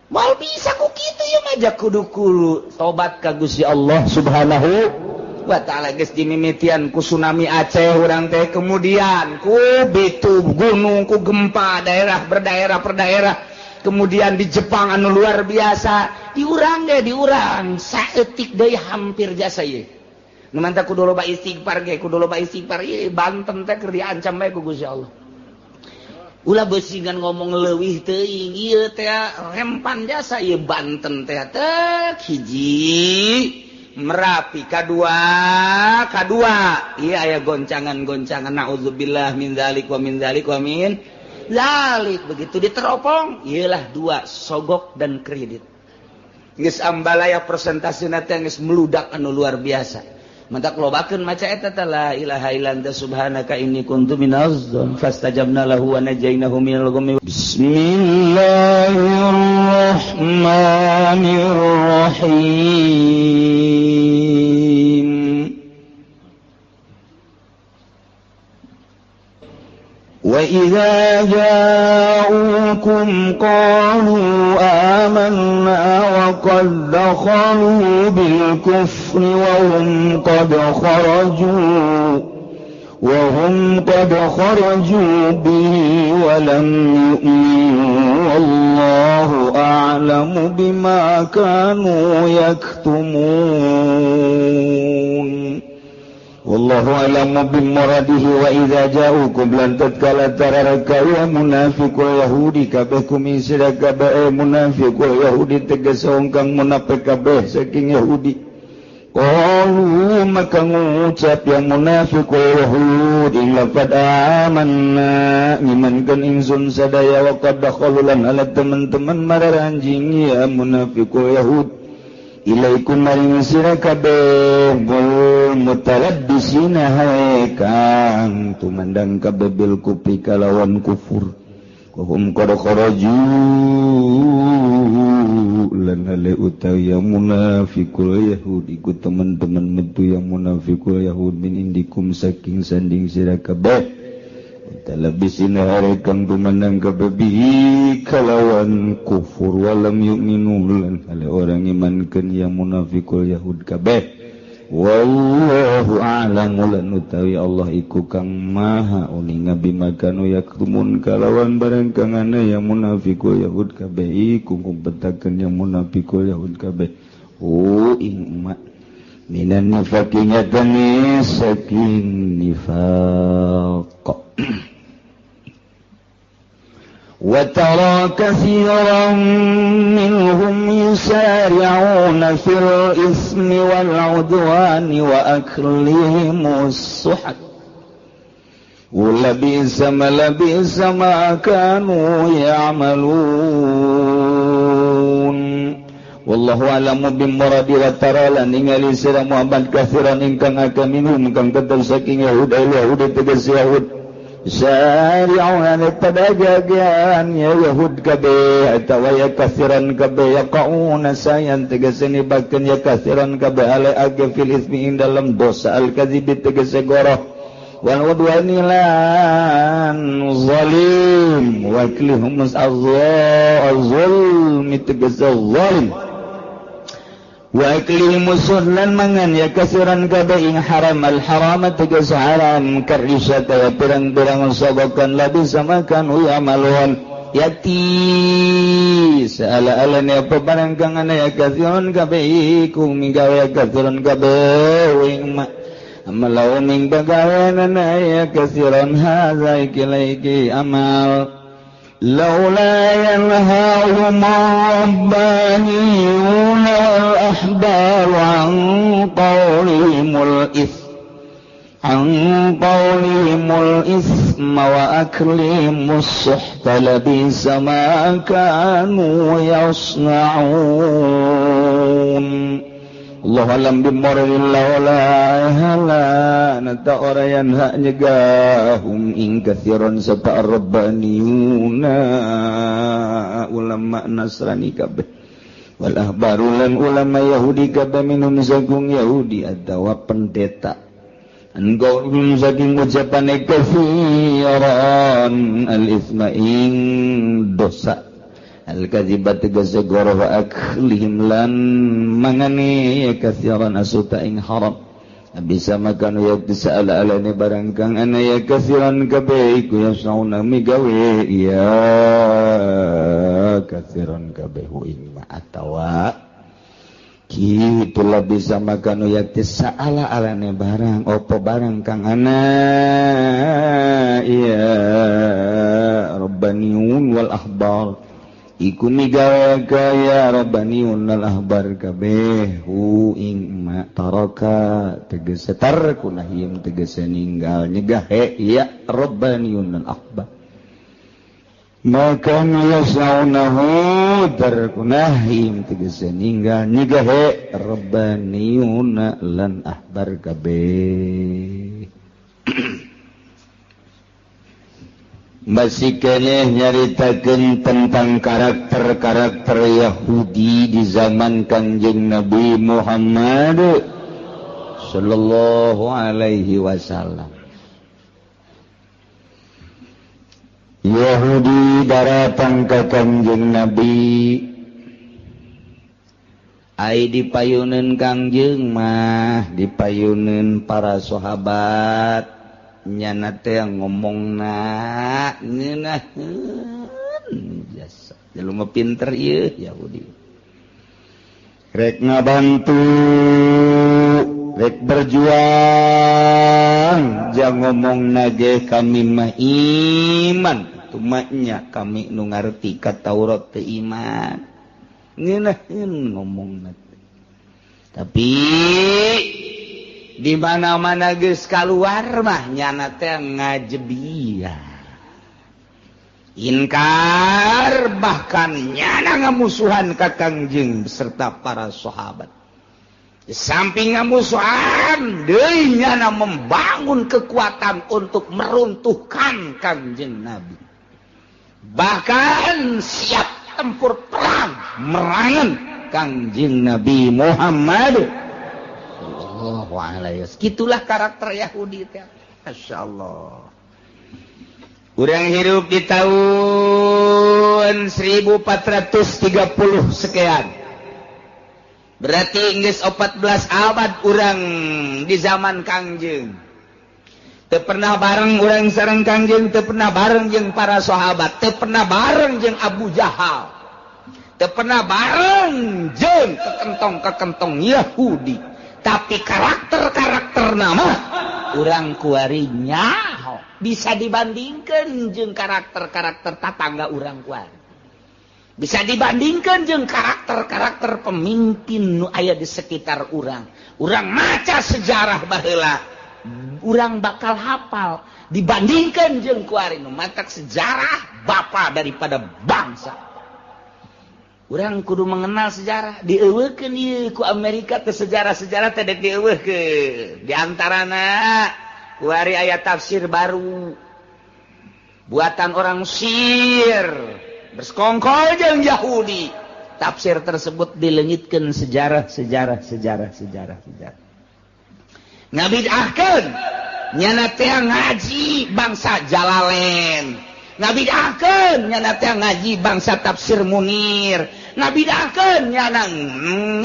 Moal bisa ku kitu ieu mah ja kudu kudu tobat ka Gusti Allah Subhanahu wa ta'ala. Geus dimimitian ku tsunami Aceh urang teh, kemudian ku bitu gunung, ku gempa daerah berdaerah per daerah, kemudian di Jepang anu luar biasa, diurang ge diurang saeutik deui hampir jasa ieu. Nu mantap kudu loba istighfar ge, kudu loba istighfar ieu Banten teh keur diancam bae ku Gusti Allah. Ulah beusingan ngomong leuwih teuing ieu teh rempan jasa ieu Banten teh teh hiji Merapi kadua kadua ieu aya goncangan-goncangan, naudzubillah min dzalik wa min dzalik wa min dzalik. Begitu diteropong ieulah dua sogok dan kredit geus ambalaya persentasena teh geus meludak anu luar biasa. Mantak lobakeun maca eta teh la ilaha illa anta subhanaka inni kuntu minaz zalimin fastajabna lahu wa najainahu minal ghammi. Bismillahirrahmanirrahim. Wa idza ja'ukum qalu amanna wa qad dakhalu bil kufri wa hum qad kharaju bihi wa lam yu'minu wallahu a'lamu bima kanu yaktumun. Wallahu a'lamu bimuradihi wa idza ja'ukum lan tatkala tararaka ya munafiqul yahudi kabeh kumisira kabeh munafiqul yahudi tegas kang munafik kabeh saking yahudi. Qalu maka ngucap yang munafiqul yahudi laqad amanna ngimankeun ingsun sadaya wa qad dakhalu lan ala teman-teman mararanjing ya munafiqul yahud ilaikum maring sira kabeh bul mutalabbisina hae kang tumandang kabeh bil kufri kalawan kufur wa hum qad kharaju lan ale utawi ya munafiqul yahudi ku teman-teman metu yang munafiqul yahud min indikum saking sanding sira kabeh mutalabbisina hae kang tumandang kabeh bihi kalawan kufur walam yu'minu lan hale orang imankeun yang munafiqul yahud kabeh. Wallahu a'lamu lan utawi Allah iku kang maha uninga bima kanu yaktumun kalawan barang kang ana yang munafiqul yahud kabeh iku ngumpetakeun yang munafiqul yahud kabeh hu ing ma minan nifaqi nyatane saking nifaq. وترى كثيرا منهم يسارعون في الإثم والعدوان وأكلهم السحت ولبئس ما كانوا يعملون. Wallahu a'lamu bimuradi wa tara lan ningali sira Muhammad kathiran ingkang akeh minhum kang tetep saking Yahudi Yahudi tegas Yahud syari'una padajagan ya Yahud kabeh atawa ya kathiran kabeh yaqauna sayan tegasene bakeun ya kathiran kabeh ale age fil ismi ing dalam dosa al kadzibi tegese goroh wal udwani lan zalim wa aklihum az-zulmi tegese zalim wa aklihim lan mangan ya kasiran kabeh ing haram al haram tegas haram karisata ya pirang-pirang sogokan labi samakan uyamalun yati saala-alane apa barang kang ana ya kasiran kabeh iku minggawe ya kasiran kabeh ing ma amalau ming bagaweanana ya kasiran hadza iki iki amal لولا ينهاهم الربانيون والأحبار عن قولهم الإثم وأكلهم السحت لبئس ما كانوا يصنعون. Allah alam bimurrillah la hala nata orayan hak nyegahum ing kathiran sapa rabbaniyuna ulama Nasrani kabeh wal ahbaru lan ulama Yahudi kabeh minhum saking Yahudi atawa pendeta engkau min saking ucapane kathiran al isma ing dosa Al-kadziba tegese goroh aklihim lan mangane katsiran asuta ing haram bisa makan ya bisa ala-alane barang kang ana ya katsiran kabeh iku yasauna migawe ya katsiran kabeh ing ma atawa kitulah bisa makan ya tisa ala-alane barang opo barang kang ana ya rabbaniun wal ahbar iku migawe kaya rabbaniun wal ahbar kabeh hu ing ma taraka tegese tarkunahim tegese ninggal nyegah ya rabbaniun wal ahbar maka yasaunahu tarkunahim tegese ninggal nyegah rabbaniun lan ahbar kabeh. Masih keneh nyaritakeun tentang karakter-karakter Yahudi di zaman Kangjeng Nabi Muhammad sallallahu alaihi wasallam. Yahudi daratang ka Kangjeng Nabi ai dipayuneun Kangjeng mah dipayuneun para sahabat nyana teh ngomongna ngeunaheun jasa jelema pinter ieu Yahudi rek ngabantu rek berjuang jang ngomongna ge kami mah iman tumanya kami nu ngarti ka Taurat teh iman ngeunaheun ngomongna tapi di mana-mana geus kaluar mah nyana teh ngajebiah inkar bahkan nyana ngamusuhan ka Kangjeng beserta para sahabat. Di samping ngamusuhan deui nyana membangun kekuatan untuk meruntuhkan Kangjeng Nabi. Bahkan siap tempur perang merangan Kangjeng Nabi Muhammad. Gitulah karakter Yahudi teh. Masya Allah. Urang hidup di tahun 1430 sekian. Berarti geus 14 abad urang di zaman Kangjeng. Teu pernah bareng urang sareng Kangjeng, teu pernah bareng jeung para sahabat, teu pernah bareng jeung Abu Jahal. Teu pernah bareng jeung kekentong-kekentong Yahudi. Tapi karakter-karakter nama urang kuari nyaho bisa dibandingkan jeung karakter-karakter tatangga urang kuari, bisa dibandingkan jeung karakter-karakter pemimpin nu aya di sekitar urang. Urang maca sejarah baheula urang bakal hafal dibandingkan jeung kuari nu matak sejarah bapa daripada bangsa. Urang kudu mengenal sejarah dieuweukeun ieu ku Amerika teh sejarah-sejarah teh dek dieuweukeun. Di antarana kuari aya tafsir baru buatan orang Mesir bersekongkol jeung Yahudi. Tafsir tersebut dileungitkeun sejarah-sejarah sejarah sejarah sejarah. Ngabidahkeun nyana teh ngaji bangsa Jalalain. Ngabidahkeun nyana teh ngaji bangsa tafsir Munir. Ngabidahkeun nyana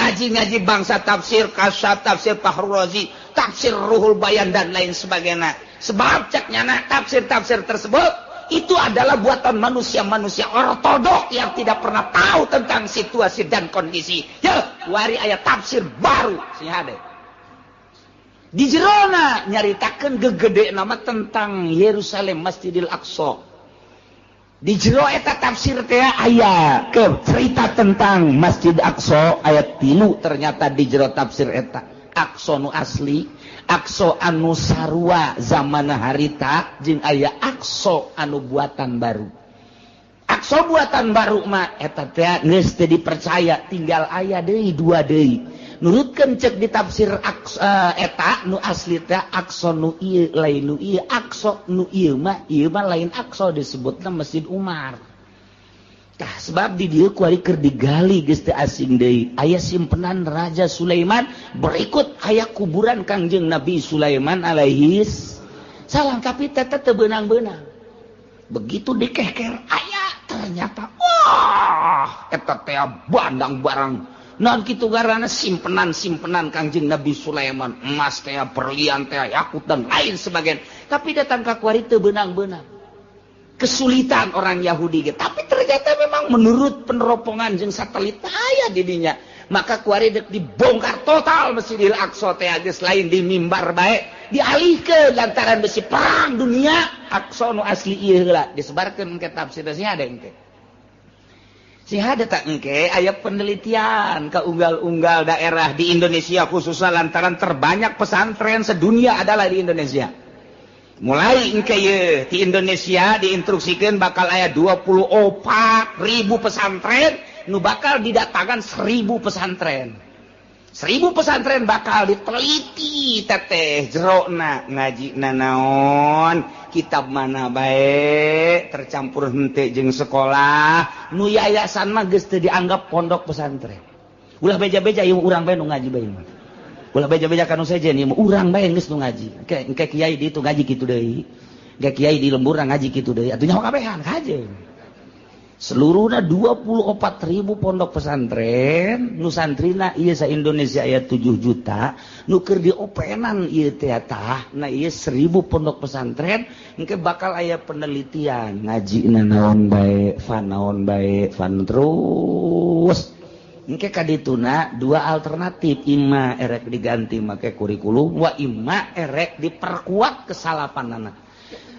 ngaji-ngaji bangsa tafsir Kasyaf, tafsir Fahrul Razi, tafsir Ruhul Bayan dan lain sebagainya. Sebab cek nyana tafsir-tafsir tersebut itu adalah buatan manusia-manusia ortodok yang tidak pernah tahu tentang situasi dan kondisi. Ya, wari aya tafsir baru sing hade. Di jerona nyaritakeun gegede nama tentang Yerusalem Masjidil Aqsa. Di jero eta tafsir teh aya ke cerita tentang Masjid Aqsa ayat 3 ternyata di jero tafsir eta Aqsa nu asli, Aqsa anu sarua zaman harita jeung aya Aqsa anu buatan baru. Aqsa buatan baru mah eta teh geus teu dipercaya tinggal aya deui dua deui. Nurutkeun cek di tafsir Aqsa eta nu asli teh Aqsa nu ieu lain nu ieu, Aqsa nu ieu mah lain Aqsa disebutna Masjid Umar. Tah sebab di dieu kuari keur digali geus teu asing deui. Aya simpenan Raja Sulaiman, berikut aya kuburan Kangjeng Nabi Sulaiman alaihi salam, tapi teh teu beunang-beunang. Begitu dikeker aya Ternyata wah, eta teh bandang barang non kitu garana simpenan-simpenan Kangjeng Nabi Sulaiman, emas teh, berlian teh, yakut dan lain sebagainya. Tapi datang ka kuari teu beunang-beunang. Kesulitan orang Yahudi ge. Tapi ternyata memang menurut peneropongan jeung satelit aya di dinya. Maka kuari dek dibongkar total Masjidil Aqsa teh, geus lain di mimbar bae, dialihkeun lantaran besi perang dunia. Aqsa nu asli ieu heula disebarkeun ke tafsir sih ada engke. Sih ada tak engke aya penelitian ke unggal-unggal daerah di Indonesia, khususnya lantaran terbanyak pesantren sedunia adalah di Indonesia. Mulai engke ye di Indonesia diinstruksikan bakal aya 24.000 pesantren nu bakal didatangkan 1.000 pesantren. 1.000 pesantren bakal diteliti teteh jerona ngaji nanaon, kitab mana bae, tercampur henteu jeung sekolah nu yayasan mah geus teu dianggap pondok pesantren. Ulah beja-beja ieu urang bae nu ngaji bae mah. Ulah beja-beja kanu sejen ieu mah urang bae geus nu ngaji. Engke engke kiai di itu ngaji kitu deui. Engke kiai di lembur ngaji kitu deui. Atuh nyaho kabehan kajeun. Seluruhnya 24.000 pondok pesantren nu santrina ieu sa Indonesia aya 7 juta nu keur diopenan ieu teh tah. Nah ieu 1.000 pondok pesantren engke bakal aya penelitian ngajina naon bae, fan naon bae, fan terus engke kadituna dua alternatif, imma erek diganti make kurikulum wa imma erek diperkuat kesalapanana.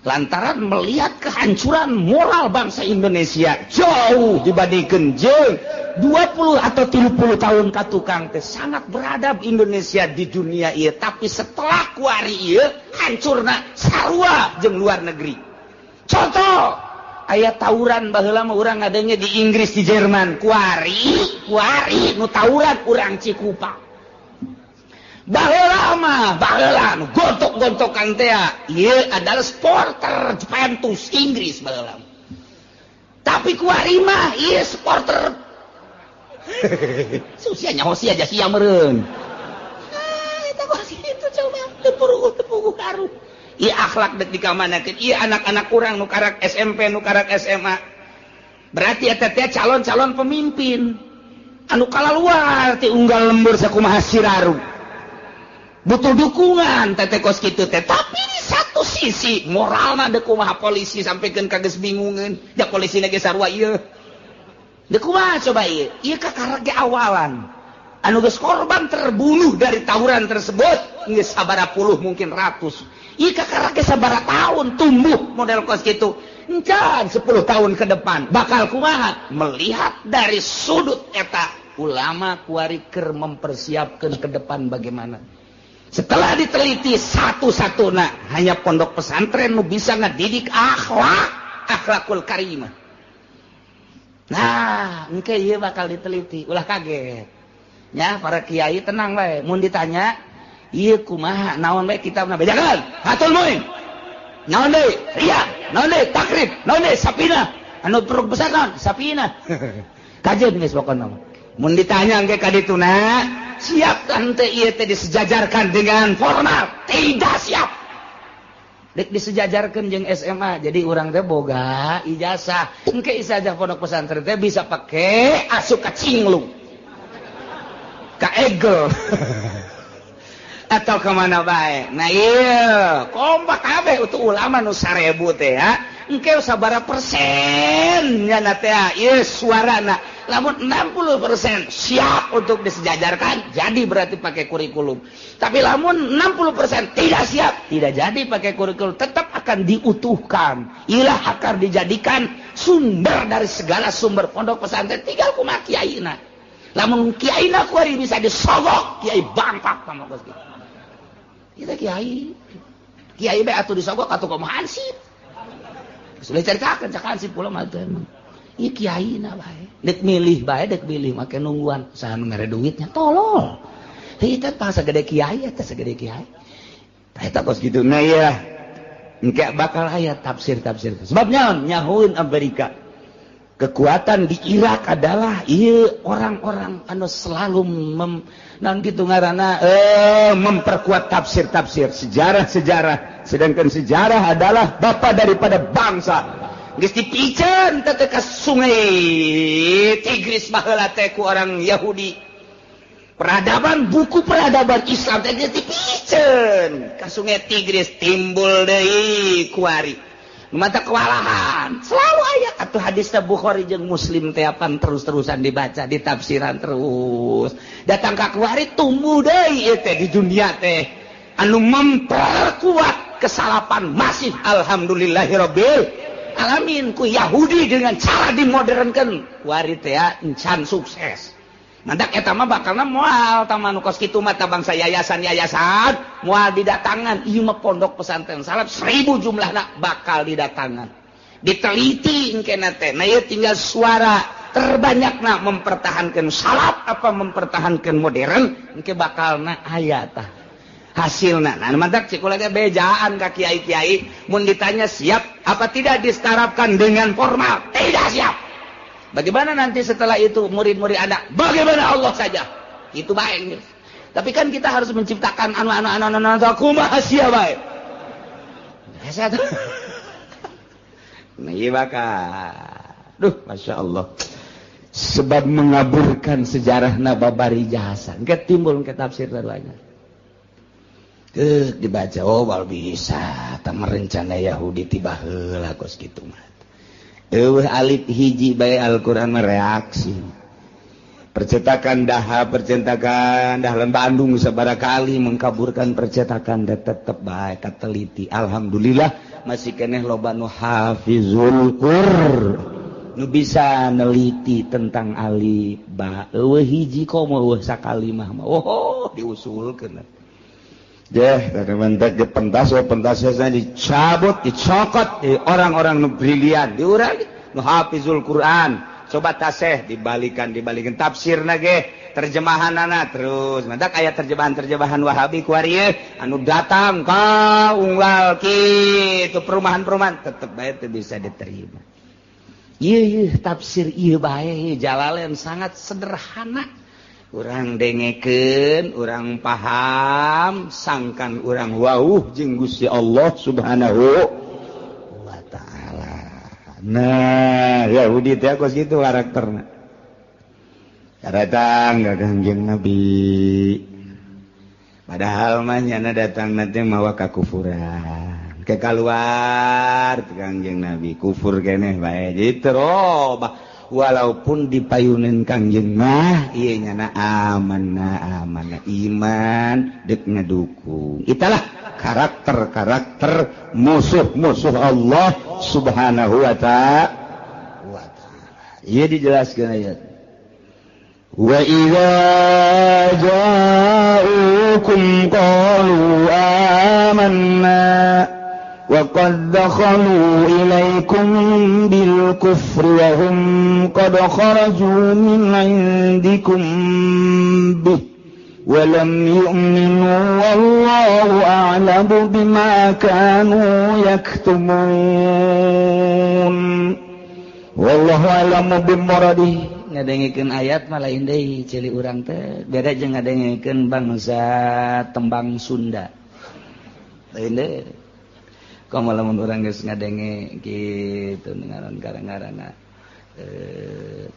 Lantaran melihat kehancuran moral bangsa Indonesia jauh dibandingkan jeung 20 atau 30 tahun ka tukang teh sangat beradab Indonesia di dunia ieu, tapi setelah kuari ieu hancurna sarua jeung luar negeri. Contoh aya tawuran baheula mah urang ngadenge di Inggris, di Jerman, kuari kuari nu tawuran urang Cikupa. Baheula mah baheula nu gontok-gontokan teh ieu adalah supporter Juventus Inggris baheula. Tapi kuari mah ieu supporter susia nyaho sia aja sia meureun. Ah eta kok kitu coba teu puruh teu puguh karuh. Ieu akhlak dek dikamanakeun, ieu anak-anak urang nu karak SMP nu karak SMA. Berarti eta teh calon-calon pemimpin anu kalaluar ti unggal lembur sakumaha siraru. Butuh dukungan teteh kos kitu teh, tapi di satu sisi moralna deuk kumaha polisi sampikeun ka geus bingungeun, da polisina ge sarua ieu. Deuk kumaha coba ieu? Ieu kakara ge awalan. Anu geus korban terbunuh dari tawuran tersebut geus sabaraha puluh mungkin ratus. Ieu kakara ge sabaraha tahun tumbuh model kos kitu. Encan 10 tahun ke depan bakal kumaha? Melihat dari sudut eta ulama kuari keur mempersiapkeun ke depan bagaimana. Setelah diteliti satu-satuna hanya pondok pesantren nu bisa ngedidik akhlak, akhlakul karimah. Nah, engke ieu bakal diteliti, ulah kaget. Ya, para kiai tenang bae, mun ditanya, ieu kumaha naon bae kitabna bejakeun? Fathul Muin. Naon deui? Riya, naon deui? Takrib, naon deui? Sapina. Anu peruk besar naon? Sapina. Kajeun geus pokona mah. Mun ditanya engke ka dituna, siap kan teh ieu teh disejajarkan dengan formal? Tidak siap. Dek disejajarkan jeung SMA, jadi urang teh boga ijazah. Engke ijazah pondok pesantren teh bisa pake asup ka Cinglung, ka Egel, atau kemana bae. Nah iya, kompak kabeh untuk ulama nu 1000 teh ya. Engke sabaraha persen nya teh ieu suarana. Lamun 60% siap untuk disejajarkan, jadi berarti pakai kurikulum. Tapi lamun 60% tidak siap, tidak jadi pakai kurikulum, tetap akan diutuhkan. Ilah akan dijadikan sumber dari segala sumber pondok pesantren, tinggal kumaha kiaina. Lamun kiaina kuari bisa disogok, kiai bangpak sama kos kitu. Kita kiai. Kiai bae atuh disogok atuh kumaha hansip. Sudah caritakeun cak hansip kula mah teh emang. Ieu kiai na bae. Dek milih bae, dek milih make nungguan saha nu mere duitnya tolol. Heuh teh pas sagede kiai eta sagede kiai. Tah eta kos kitu. Nah iya. Engke bakal aya tafsir-tafsir. Sebab naon nyahueun Amerika. Kekuatan di Irak adalah ieu orang-orang anu selalu naon kitu ngaranna memperkuat tafsir-tafsir sejarah-sejarah. Sedangkan sejarah adalah bapa daripada bangsa. Geus dipiceun teh ka sungai Tigris baheula teh ku orang Yahudi. Peradaban buku peradaban Islam teh geus dipiceun ka sungai Tigris timbul deui kuari. Mata kewalahan selalu aya atuh hadis Bukhari jeung Muslim teh apan terus-terusan dibaca ditafsiran terus. Datang ka kuari tumbuh deui ieu teh di dunia teh anu memperkuat kesalapan masih alhamdulillahirabbil alamin ku Yahudi dengan cara dimodernkan kuari teh encan sukses. Mandak eta mah bakalna moal tah manu kos kitu mah bangsa yayasan-yayasan moal didatangan ieu mah pondok pesantren salaf 1000 jumlahna bakal didatangan. Diteliti engkena teh. Nah ieu tinggal suara terbanyakna mempertahankan salaf apa mempertahankan modern engke bakalna aya tah. Hasilna nah mantak cik kula ge bejaan ka kiai-kiai mun ditanya siap apa tidak distarapkan dengan formal tidak siap. Bagaimana nanti setelah itu murid-murid Anda bagaimana Allah saja itu baik. Tapi kan kita harus menciptakan anu kumaha sia bae. Biasa tuh. Nah ieu bakal duh Masya Allah sebab mengaburkan sejarahna babari jasa engke timbul engke tafsir banyak. Dibaca oh bal bisa tah merencana Yahudi tiba heula kos kitu mah. Eueuh alif hiji bae Al-Qur'an mereaksi. Percetakan daha, percetakan dahlan Bandung sabaraha kali mengkaburkan percetakan da tetep bae kateliti. Alhamdulillah masih keneh loba nu hafizul Qur'an. Nu bisa neliti tentang alif ba. Eueuh hiji komo eueuh sakalimah mah. Oh diusulkeun. Deh, mantap di pentas, pentasnya dicabut, dicokot di orang-orang nu brilian, diurang nu hafizul Quran. Coba taseh dibalikan, dibalikan tafsirna ge, terjemahanana terus. Mantak aya terjemahan-terjemahan Wahabi kuari anu datang ka unggal kitu perumahan-perumahan tetep bae teu bisa diterima. Ieu tafsir ieu bae Jalalain sangat sederhana. Urang dengekeun, urang paham, sangkan urang wauh jeung Gusti Allah Subhanahu wa taala. Nah, Yahudi teh kos kitu karakterna. Datang ka Kangjeng Nabi. Padahal mah nyana datang teh mawa kakufuran. Ke kaluar Kangjeng Nabi kufur keneh bae. Jadi terobah walaupun dipayunin Kangjeng mah ieu nyana amanah amanah iman deuk ngadukung. Italah karakter-karakter musuh-musuh Allah Subhanahu wa ta'ala. Ieu dijelaskeun ayat. Wa idza ja'ukum qalu amanna وقد دخلوا إليكم بالكفر وهم قد خرجوا من عندكم به ولم يؤمنوا والله أعلم بما كانوا يكتمون والله أعلم بمراده. Ngadengikeun ayat mah lain deui ceuli urang teh beda jeung ngadengikeun bangsa tembang Sunda lain deui. Komo lamun urang geus ngadenge kitu ngaran ngaranna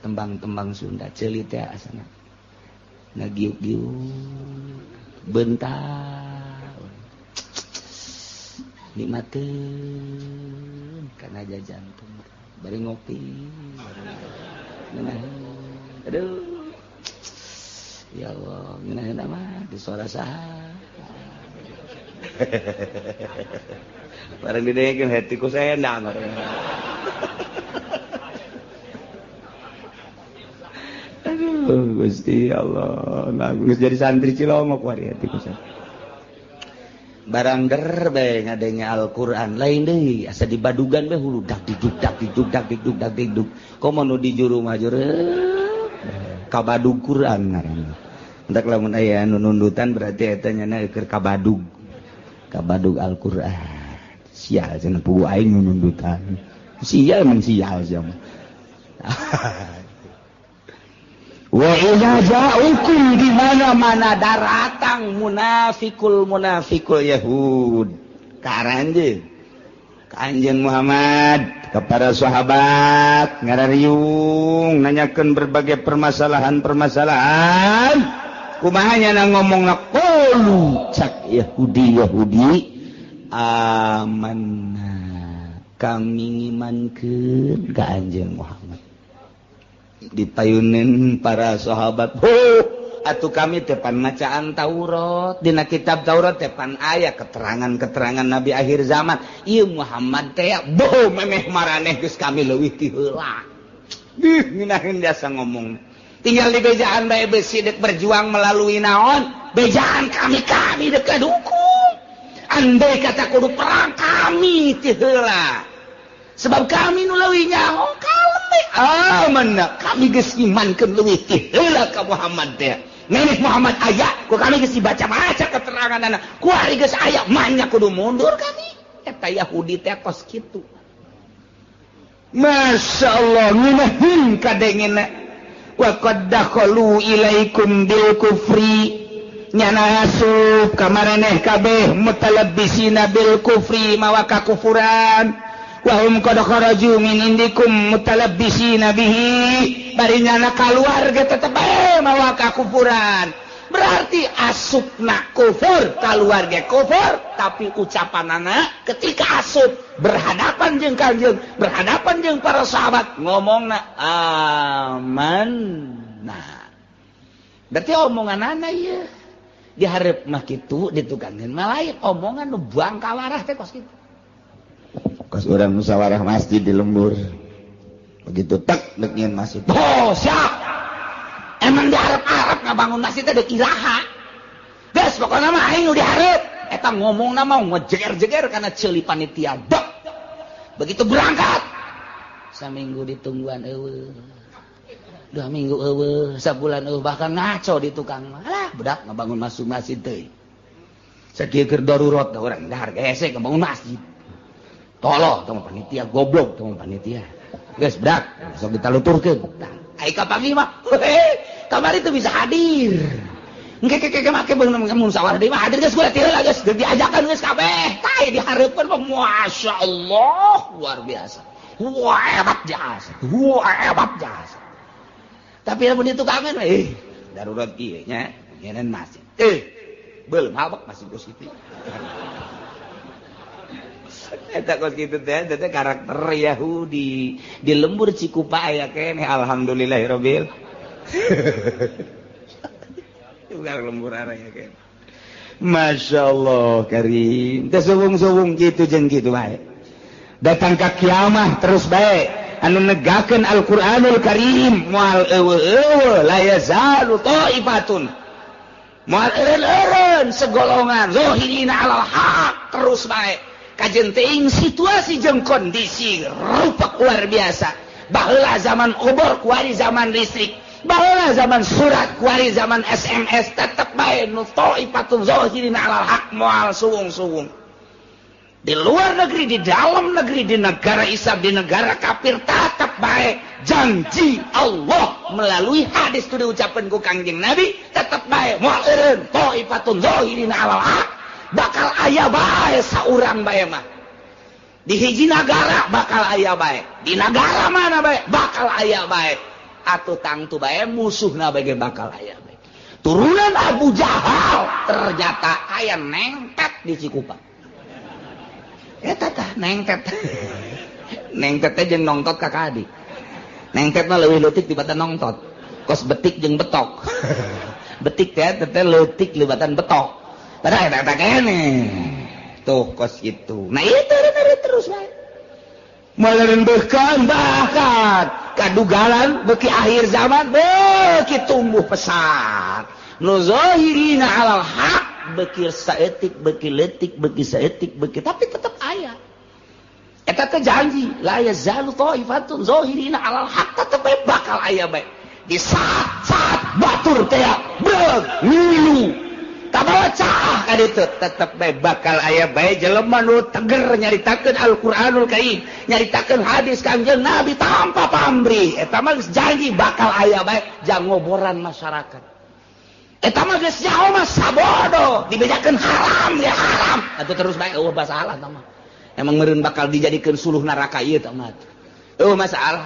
tembang-tembang Sunda ceuli teh asana ngagiuk-giuk bentar nikmateun kana jantung bari ngopi ngeunaheun aduh ya Allah ngeunaheun mah di suara saha. Barang didengekeun hatiku saya endang. Aduh Gusti Allah, nah geus jadi santri Cilongok wari hatiku saya. Barang der bae ngadenge Al-Qur'an lain deui asa dibadugan bae hulu dak diduk dak diduk dak diduk dak diduk. Komo nu di juru mah juru kabadug Qur'an ngaranna. Entak lamun aya nu nundutan berarti eta nya keur kabadug. Kabadug Al-Qur'an. Sial cenah pugu aing nu nundutan. Sial emang sial sia mah. Wa idza ja'ukum di mana-mana daratang munafikul munafikul Yahud. Ka aranjeun. Ka anjeun Muhammad. Kepada sahabat ngarariung nanyakeun berbagai permasalahan-permasalahan. Kumaha nya ngomongna qulu cak Yahudi Yahudi amanna kami ngimankeun ka Anjeun Muhammad. Dipayunin para sahabat, atuh kami tepan macaan Taurat, dina kitab Taurat tepan aya keterangan-keterangan nabi akhir zaman. Ieu Muhammad teh boh memeh maraneh geus kami leuwih ti heula. Ih ngeunaheun jasa ngomong. Tinggal di bejaan bae besi dek berjuang melalui naon? Bejaan kami kami dek dukung. Andai kata kudu perang kami ti heula. Sebab kami nu leuwih nyaho kalem. Amanna kami geus imankeun leuwih ti heula ka Muhammad teh. Nenek Muhammad aya, ku kami geus dibaca-baca keteranganna. Ku ari geus aya manya kudu mundur kami. Eta Yahudi teh kos kitu. Masya Allah ngeunaheun kadengena. Wa qad dakhalu ilaikum bil kufri. Nyana asup ka maraneh kabeh mutalabbisina bil kufri mawa kakufuran. Wa hum qad kharaju min indikum mutalabbisina bihi. Bari nyana kaluar ge tetep bae mawa kakufuran. Berarti asupna kufur, kaluar ge kufur, tapi ucapanana ketika asup berhadapan jeung Kanjeng, berhadapan jeung para sahabat ngomongna amanna. Berarti omonganana ieu dihareup mah kitu ditukangeun mah lain omongan nu bangkawarah teh kos kitu. Kos urang musyawarah masjid di lembur. Begitu tek dek nyeun masjid. Oh, siap. Emang diharap-harap ngabangun masjid teh dek iraha. Geus pokona mah aing nu dihareup. Eta ngomongna mah ngejeger-jeger kana ceuli panitia. Dek. Begitu berangkat saminggu ditungguan eueuh. 2 minggu eueuh, sabulan eueuh, bahkan ngaco di tukang mah. Alah, budak ngabangun masuk masjid teh. Sakieu keur darurat da urang dahar hese ngabangun masjid. Tolong tong panitia goblok tong panitia. Geus budak, sok ditaluturkeun. Tah, ai kapanggih mah. Kamari teu bisa hadir. Engke ke ke make beunang musyawarah deui mah hadir geus kula ti heula geus diajakan geus kabeh. Tah dihareupeun mah masyaallah luar biasa. Wah hebat jasa. Wah hebat jasa. Tapi lamun ditukangan darurat ieu nya nyeun masjid. Belum habak masih kos kitu. Eta kos kitu teh teh karakter Yahudi di lembur Cikupa aya keneh alhamdulillahirabbil. Juga lembur aya keneh. Masyaallah karim. Teh suwung-suwung kitu jeung kitu bae. Datang ka kiamah terus bae anu negakeun Al-Qur'anul Karim moal eueuh la yazalu taifatun. Moal eureun segolongan zahirina alal haq terus bae. Kajen teuing situasi jeung kondisi rupak luar biasa. Baheula zaman obor kuari zaman listrik, baheula zaman surat kuari zaman SMS, tetep bae nu taifatun zahirina alal haq moal suwung-suwung. Di luar negeri, di dalam negeri, di negara Islam, di negara kafir tetep bae janji Allah melalui hadis itu diucapkan ku Kangjeng Nabi tetep bae moal eureun taifatun zahirina alal haq. Bakal aya bae saurang bae mah. Di hiji nagara bakal aya bae. Di nagara mana bae bakal aya bae. Atuh tangtu bae musuhna bae bakal aya bae. Turunan Abu Jahal ternyata aya nengtet di Cikupa. Eta tah nengtet. Nengtet teh jeung nongtot ka kadi. Nengtet mah leuwih leutik dibatan nongtot. Kos betik jeung betok. Betik teh teh leutik libatan betok. Padahal eta kene. Tuh kos itu. Nah itu terus bae. Melerendahkan bahkan kadugalan beki akhir zaman beki tumbuh pesat. Nu zahirina alal haq beki saeutik beki leutik beki saeutik beki tapi tetep aya. Eta teh janji la yazalu taifatun zahirina alal haq tetep bae bakal aya bae. Di saat-saat batur teh beug ngilu kabawa caah ka ditu tetep bae bakal aya bae jelema nu teger nyaritakeun Al-Qur'anul Karim, nyaritakeun hadis Kangjeng Nabi tanpa pamrih. Eta mah geus janji bakal aya bae jang ngoboran masyarakat. Eta mah geus nyaho mah sabodo dibejakeun haram ya haram. Atuh terus bae eueuh basalah eta mah. Emang meureun bakal dijadikeun suluh neraka ieu tah mah. Oh masalah.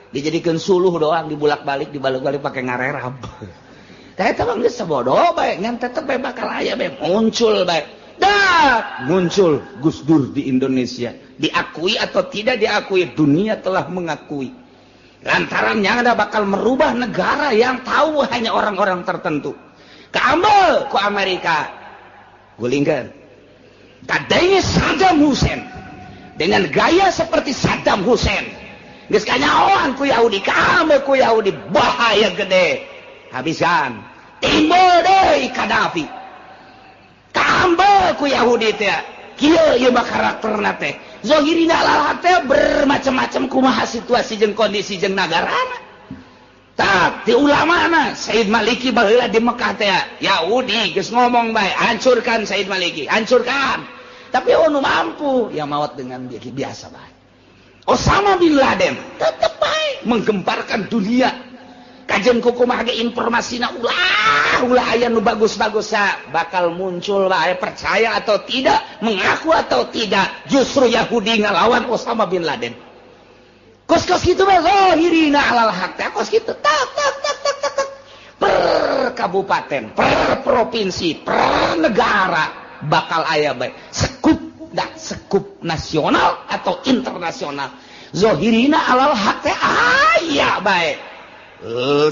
Dijadikeun suluh doang dibulak-balik dibalik-balik pake ngarerab. Tah eta mah geus sabodo bae ngan tetep bae bakal aya bae muncul bae. Dah muncul Gus Dur di Indonesia. Diakui atau tidak diakui, dunia telah mengakui. Lantaran yang ada bakal merubah negara yang tahu hanya orang-orang tertentu. Kaambel ku Amerika. Gulingkeun. Kadenge Saddam Hussein dengan gaya seperti Saddam Hussein. Geus kanyahoan ku Yahudi, kaambel ku Yahudi, bahaya gede. Habisan. Timbul deui Gaddafi. Kaambel ku Yahudi teh. Kieu ieu mah karakterna teh. Zahirina lalah teh bermacam-macam kumaha situasi jeung kondisi jeung nagarana. Tah ti ulamana Said Maliki baheula di Mekah teh Yahudi geus ngomong bae hancurkan Said Maliki, hancurkan. Tapi nu mampu ya maot dengan biasa bae. Osama bin Laden tetep bae menggemparkan dunia. Kajen kumaha ge informasina ulah ulah aya nu bagus-bagus bakal muncul bae percaya atau tidak, mengaku atau tidak, justru Yahudi ngalawan Osama bin Laden. Kos-kos kitu bae zahirina alal haq teh kos kitu tak tak tak tak tak tak. Per kabupaten, per provinsi, per negara bakal aya bae sekup dah sekup nasional atau internasional. Zahirina alal haq teh aya bae.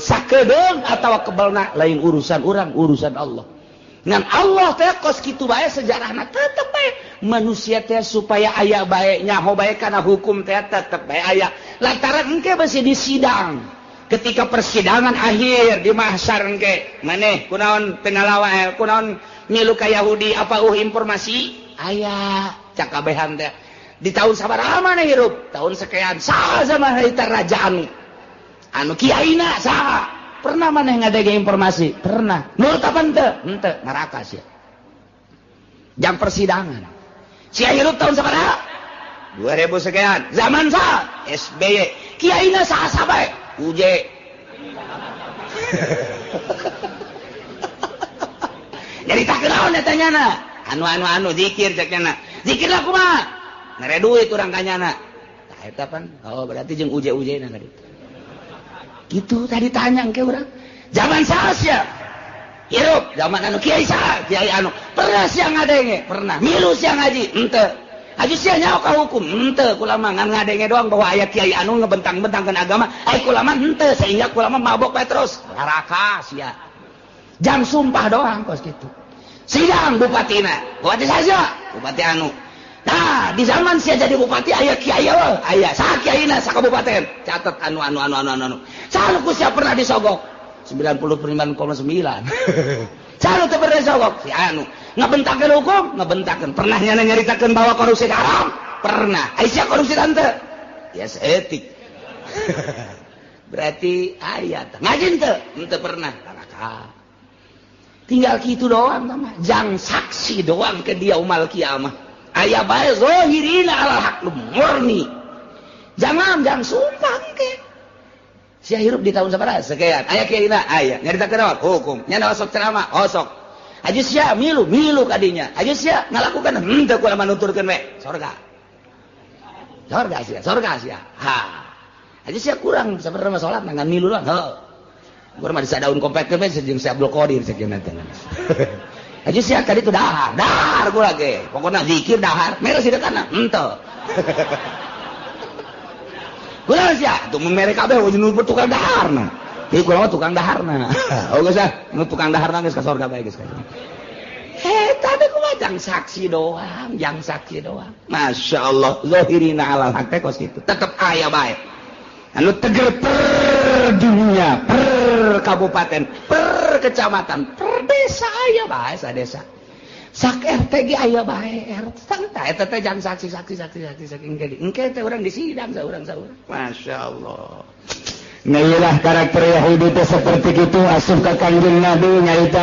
Sakedeung atawa kebelna lain urusan urang, urusan Allah. Ngan Allah teh kos kitu bae sejarahna tetep bae manusia teh supaya aya bae nyaho bae kana hukum teh tetep bae aya. Lantaran engke besi di sidang. Ketika persidangan akhir di mahsyar engke, maneh kunaon teu ngalawa kunaon milu ka Yahudi apa informasi aya cakabehan teh. Di tahun sabaraha maneh hirup? Tahun sekian saha sama harita raja anu. Anu kiaina saha? Pernah maneh ngadege informasi? Pernah. Nurut apa henteu? Henteu, neraka sia. Jam persidangan. Sia hirup tahun sabaraha? 2000 sekian. Zaman saha? SBY. Kiaina saha sabae? UJ. Nyaritakeun naon eta nyana? Anu-anu-anu zikir cek nyana. Zikir lah kumaha? Mere duit urang ka nyana. Tah eta pan. Oh, berarti jeung UJ-UJ na tadi. Gitu tadi tanya ke orang. Zaman saha sia? Hirup zaman anu kiai saha? Kiai anu. Pernah sia ngadenge? Pernah. Milu sia ngaji? Henteu. Haji sia nyaho ka hukum? Henteu. Kula mah ngan ngadenge doang bahwa aya kiai anu ngebentang-bentangkeun agama. Ai kula mah henteu sehingga kula mah mabok bae terus. Neraka sia. Jam sumpah doang kos kitu. Sidang bupatina. Bupati saja, bupati anu. Nah, di zaman sia jadi bupati aya kiai eueuh, aya saha kiaina sakabupaten. Catat anu anu anu anu anu. Saha ku sia pernah disogok? 99,9. Saha teu pernah disogok? Si anu. Ngabentakeun hukum, ngabentakeun. Pernah nyana nyaritakeun bahwa korupsi haram? Pernah. Ai sia korupsi tante? Ya seetik. Berarti aya teh. Ngaji teu? Henteu pernah. Neraka. Tinggal kitu doang mah. Jang saksi doang ke dia umal kiamah. Aya bae zahirina alal haq murni. Jangan jangan sumpah engke. Sia hirup di tahun sabaraha? Sekian. Aya kiaina aya. Nyaritakeun naon? Hukum. Nya osok ceramah, osok. Haji sia milu, milu kadinya. Haji sia ngalakukan henteu kula manuturkeun we. Sorga. Sorga sia, sorga sia. Ha. Haji sia kurang sabarana salat ngan milu doang. Heuh. Gua mah disadaun kompetkeun we jeung si Abdul Qadir sakieu teh. Haji sia tadi itu dahar, dahar gua lagi. Pokoknya zikir dahar, mere sidekana, henteu. Gua sia, tuh mere kabeh nu tukang daharna. Ieu kula mah tukang daharna. Oh geus ah, nu tukang daharna geus ka sorga bae geus. Eta teh kumaha jang saksi doang, jang saksi doang. Masya Allah, zahirina alal haq teh kos kitu. Tetep aya bae. Anu teger per dunia, per kabupaten, per kecamatan, per desa aya bae sadesa. Sak RT ge aya bae RT. Tah eta teh jang saksi saksi saksi saksi saking engke engke teh urang disidang saurang saurang. Masya Allah. Nah iyalah karakter Yahudi teh seperti itu asup ka Kangjeng Nabi nyarita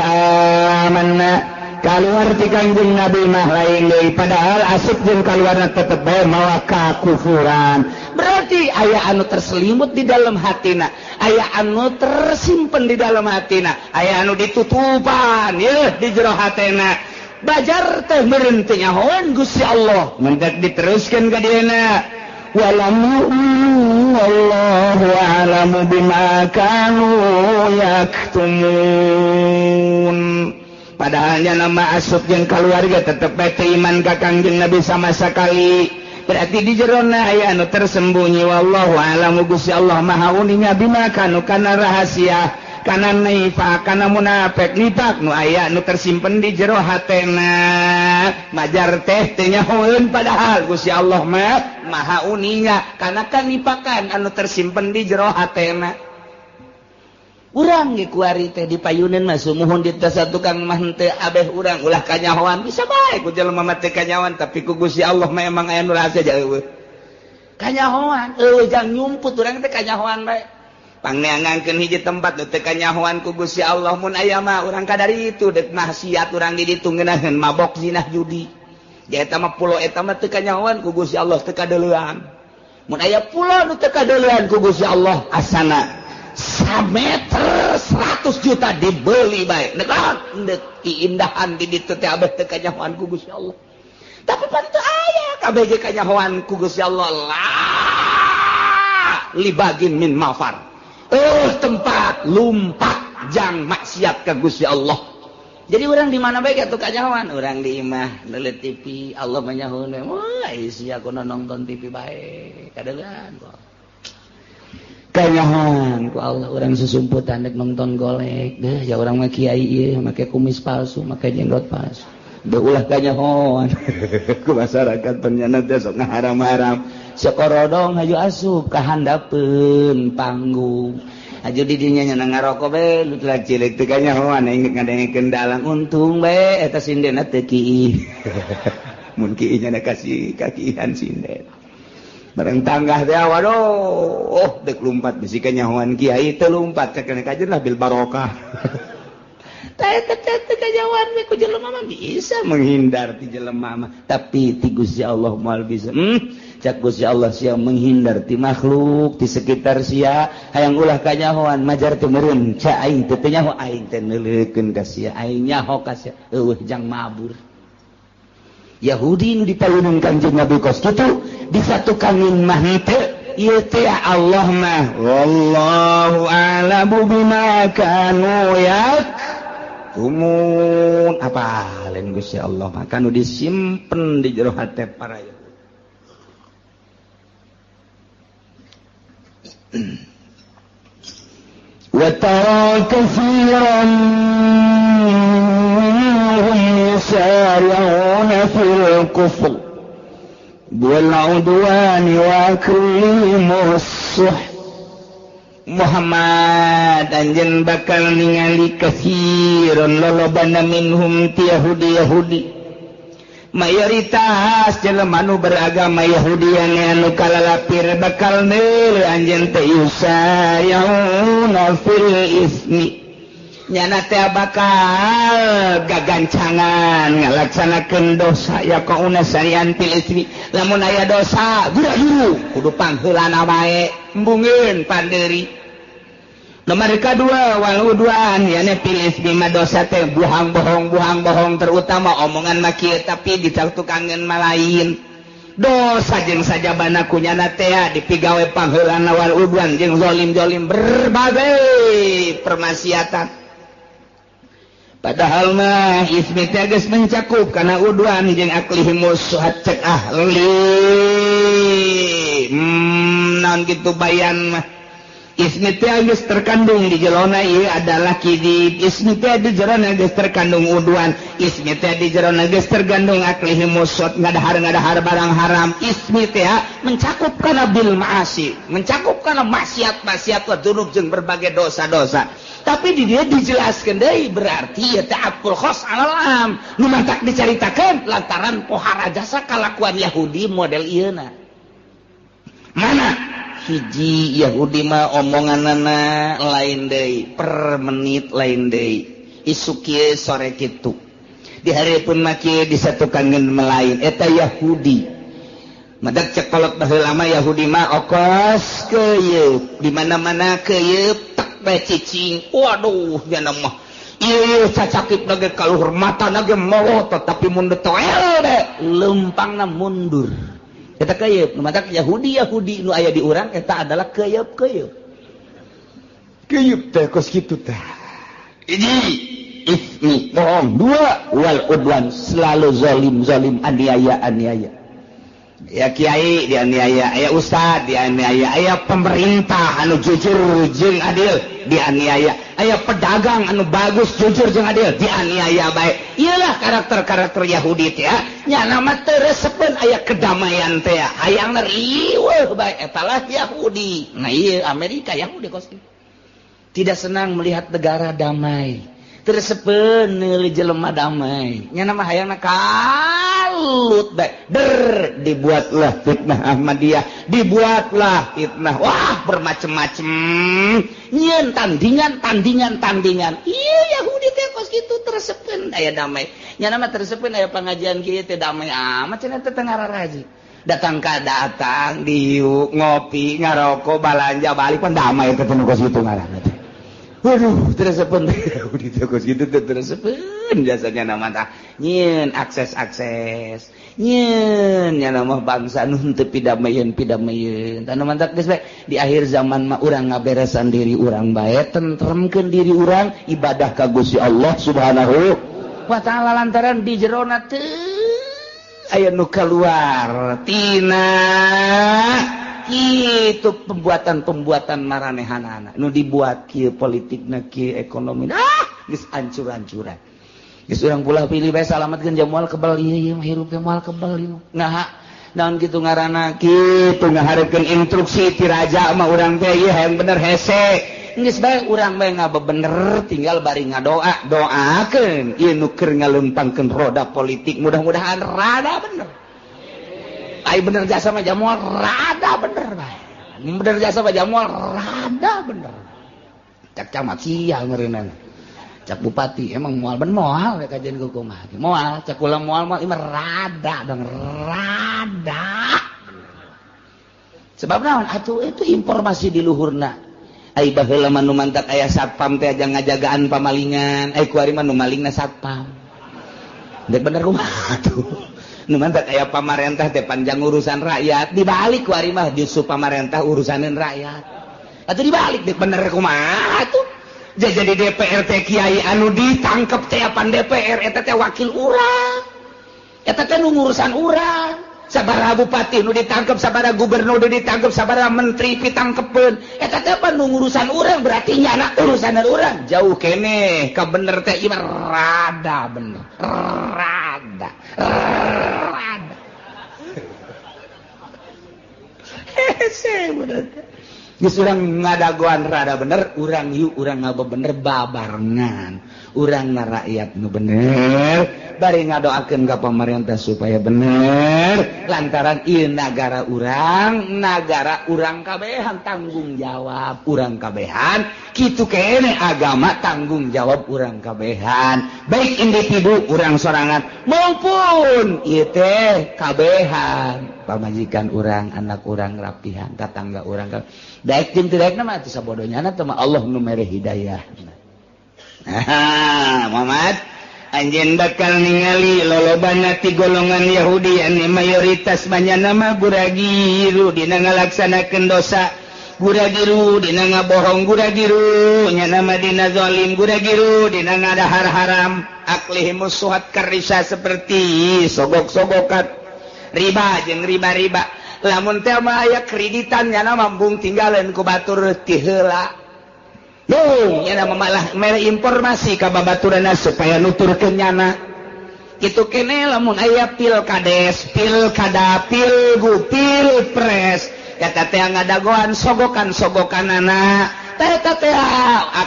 amanna kaluar ti Kangjeng Nabi mah lain deui padahal asup jeung kaluarna tetep bae mawa kakufuran. Berarti aya anu terselimut di dalam hatina, aya anu tersimpen di dalam hatina, aya anu ditutupan yeuh di jero hatena. Bajar teh meureun teu nyahoan Gusti Allah. Mendak diteruskeun ka dieuna. Walam yu'minu wallahu a'lamu bima kanu yaktumun. Padahalnya nama asup jeung keluarga tetep bae teu iman ka Kangjeng Nabi sama sekali. Berarti di jerona aya anu tersembunyi wallahu a'lamu Gusti Allah maha uninga bima kanu kana rahasia kana nifaq kana munafik nifaq nu aya nu tersimpen di jero hatena. Majar teh teu nyahoeun padahal Gusti Allah mah maha uninga kana kanipakan anu tersimpen di jero hatena. Urang ge kuari teh dipayuneun mah sumuhun di tas tukang mah henteu abeh urang ulah kanyahoan bisa bae ku jelema mah teu kanyahoan tapi ku Gusti Allah mah emang aya nu rahasia jauh. Kanyahoan eueuh jang nyumput urang teh kanyahoan bae. Pangneangankeun hiji tempat nu teu kanyahoan ku Gusti Allah mun aya mah urang kadari itu deuk maksiat urang di ditu ngeunaheun mabok zinah judi. Ja eta mah pulo eta mah teu kanyahoan ku Gusti Allah teu kadeulean. Mun aya pulo nu teu kadeulean ku Gusti Allah asana sameter 100 juta dibeli bae. Nek keindahan di ditu teh abeh teu kanyahoan ku Gusti Allah. Tapi pan teu aya kabeh ge kanyahoan ku Gusti Allah la libagin min mafar. Tempat lumpat jang maksiat ka Gusti Allah. Jadi urang di mana bae atuh kanyahoan? Urang di imah neuleut TV, Allah mah nyahoeun we. Wah, sia kudu nonton TV bae. Kadeulean kok. Kanyahoan ku Allah urang susumputan dek nonton golek. Deh, ya urang mah kiai ieu make kumis palsu, make jenggot palsu. Deh ulah kanyahoan. Ku masyarakat penyana teh sok ngaharam-haram. Sekorodong haju asup ka handapeun panggung. Haju di dinya nya ngarokok bae nu cilik teu kanyahoan aing ngadengekeun dalang untung bae eta sindena teu kiih. Mun kiih nya kasih kakihan sinden. Bareng tanggah teh waduh, oh dek lumpat bisi kanyahoan kiai teu lumpat cek kajen lah bil barokah. Teh teh kanyahoan we ku jelema mah bisa menghindar ti jelema mah, tapi ti Gusti Allah moal bisa. Cak Gusti Allah sia menghindar ti makhluk ti sekitar sia hayang ulah kanyahoan majar teu meureun ca aing teu nyaho aing teh neuleukeun ka sia aing nyaho ka sia eueuh jang mabur. Yahudi nu dipayuneun Kangjeng Nabi kos kitu disatukanin mah henteu ieu teh Allah mah wallahu a'lamu bima kanu yaktumun. Apa lain Gusti Allah mah kanu disimpen di jero hate para Yahudi. Wa tara katsiran minhum yusari'una fil kufr wal 'udwani wa aklihim as-suh. Muhammad anjeun bakal ningali katsiran lolobana minhum ti Yahudi Yahudi mayoritas jelema nu beragama Yahudi anu kalalapir bakal neuleuh anjeun teh yusari'una fil ismi nyana teh bakal gagancangan ngalaksanakeun dosa ya kauna sarian fil ismi lamun aya dosa gura-guru kudu pangheulana wae embungeun pandeuri. Nomor kedua wal udwan yani fil ismi mah dosa teh buhang bohong terutama omongan mah kieu tapi ditukangeun mah lain. Dosa jeung sajabana kunyana teh dipigawe pangheulana wal udwan jeung zalim-zalim berbagai permaksiatan. Padahal mah ismi teh geus mencakup kana udwan jeung aklihimus suhat cek ahli. Naon kitu bayan mah ismi teh geus terkandung di jerona ieu adalah kidib. Ismi teh di jerona geus terkandung udwan. Ismi teh di jerona geus terkandung aklihimus suhat ngadahar-ngadahar barang haram. Ismi teh mencakup kana bil ma'asi, mencakup kana maksiat-maksiat wa dzunub jeung berbagai dosa-dosa. Tapi di dia dijelaskan deui berarti ya ta'aqqul khos alal am. Nu matak dicaritakeun lantaran pohara jasa kalakuan Yahudi model ieuna. Mana hiji Yahudi mah omonganana lain deui, per menit lain deui. Isuk kieu sore kitu. Di hareupeun mah kieu disatukankeun melain eta Yahudi. Madak cekolot baheula mah Yahudi mah okos keuyeup, di mana-mana keuyeup cicing. Waduh nyana mah Ieu cacakip na ge kaluhur matana ge molotot tapi mun detoel de lempangna mundur. Eta keuyeub nu matak Yahudi Yahudi nu aya di urang eta adalah keuyeub-keuyeub. Keuyeub teh kos kitu teh. Hiji ismi bohong, dua wal udwan selalu zalim zalim aniaya aniaya. Ya kiai dianiaya, aya ustad dianiaya, aya pemerintah anu jujur jeung adil dianiaya, aya pedagang anu bagus jujur jeung adil dianiaya bae. Iyalah karakter-karakter Yahudi teh nya nama teu resepeun aya kedamaian teh, hayangna riweuh bae eta lah Yahudi. Nah ieu Amerika Yahudi kos tidak senang melihat negara damai, teu resepeun neuli jelema damai. Nya nama hayangna kalut bae. Der dibuatlah fitnah Ahmadiyah, dibuatlah fitnah, wah bermacam-macam, nyeun tandingan tandingan tandingan. Iya Yahudi teh kos kitu teu resepeun aya damai. Nya nama teu resepeun aya pengajian kieu teh damai amat cenah teh ngararaji. Datang ka datang diuk ngopi ngarokok balanja balik pan damai teh nu kos kitu ngaranna teh. Waduh, teu resepeun Yahudi teh kos kitu teh teu resepeun jasanya nama tah nyieun akses-akses nyieun nya nama bangsa nu henteu pidamayeun pidamayeun. Tah nu mantak geus bae di akhir zaman mah urang ngaberesan diri urang bae, tentremkeun diri urang, ibadah ka Gusti Allah Subhanahu wa taala lantaran di jerona teu aya nu kaluar tina kitu pembuatan-pembuatan maranehanana nu dibuat kieu politikna kieu ekonomi ah geus ancur-ancuran. Geus urang pulah pilih bae salamatkeun jamual kebal ieu ieu hirup teh moal kebal ieu. Nah naon kitu ngaranna kitu ngahareukeun instruksi ti raja mah urang teh ieu hayang bener hese. Geus bae urang bae ngabebener tinggal bari ngadoa doakeun ieu nu keur ngalempangkeun roda politik mudah-mudahan rada bener. Ai bener jasa mah jamual rada bener bae. Bener jasa mah jamual rada bener. Cak camat sial meureunana. Cak bupati emang moal ben moal ya kajian kumaha. Moal cak kula moal moal ieu rada dong rada. Sebab naon atuh itu informasi di luhurna. Ai baheula mah nu mantak aya satpam teh aja ngajagaan pamalingan, ai kuari mah nu malingna satpam. Dek bener kumaha atuh. Nu mantak aya pamarentah teh panjang urusan rakyat, dibalik kuari mah justru pamarentah urusaneun rakyat. Atuh dibalik dek bener kumaha atuh. Jadi DPR teh kiai anu ditangkep teh apan DPR eta teh wakil urang. Eta teh nu ngurusan urang. Sabaraha bupati nu ditangkep, sabaraha gubernur nu ditangkep, sabaraha menteri pitangkepeun. Eta teh pan nu ngurusan urang berarti nyana urusan urang. Jauh keneh ka bener teh ieu rada bener. Rada. Rada. Hese bener teh. Geus urang ngadagoan rada bener, urang yuk urang ngabebener babarengan. Urang na rakyat nu bener, bari ngadoakeun ka pamarentah supaya bener. Lantaran ieu nagara urang kabehan tanggung jawab urang kabehan. Kitu keneh agama tanggung jawab urang kabehan. Baik individu urang sorangan maupun ieu teh kabehan. Pamajikan urang, anak urang rapihan, tatangga urang. Daek jeung teu daekna mah atuh sabodonya teh mah Allah nu mere hidayah. Nah, Muhammad anjeun bakal ningali lolobana ti golongan Yahudi anu mayoritas banyana mah guragiru dina ngalaksanakeun dosa, guragiru dina ngabohong, guragiru nya mah dina zalim, guragiru dina ngadahar haram, aklihimus suhat karisa seperti sogok-sogokan riba jeung riba-riba. Lamun teh mah aya kreditan nya mambung tinggalan ku batur ti heula. Duh, nya malah mere informasi ka babaturanna supaya nuturkeun nyana. Kitu keneh lamun aya pilkades, pilkada, pilgu, pilpres, eta teh ngadagoan sogokan-sogokanana. Eta teh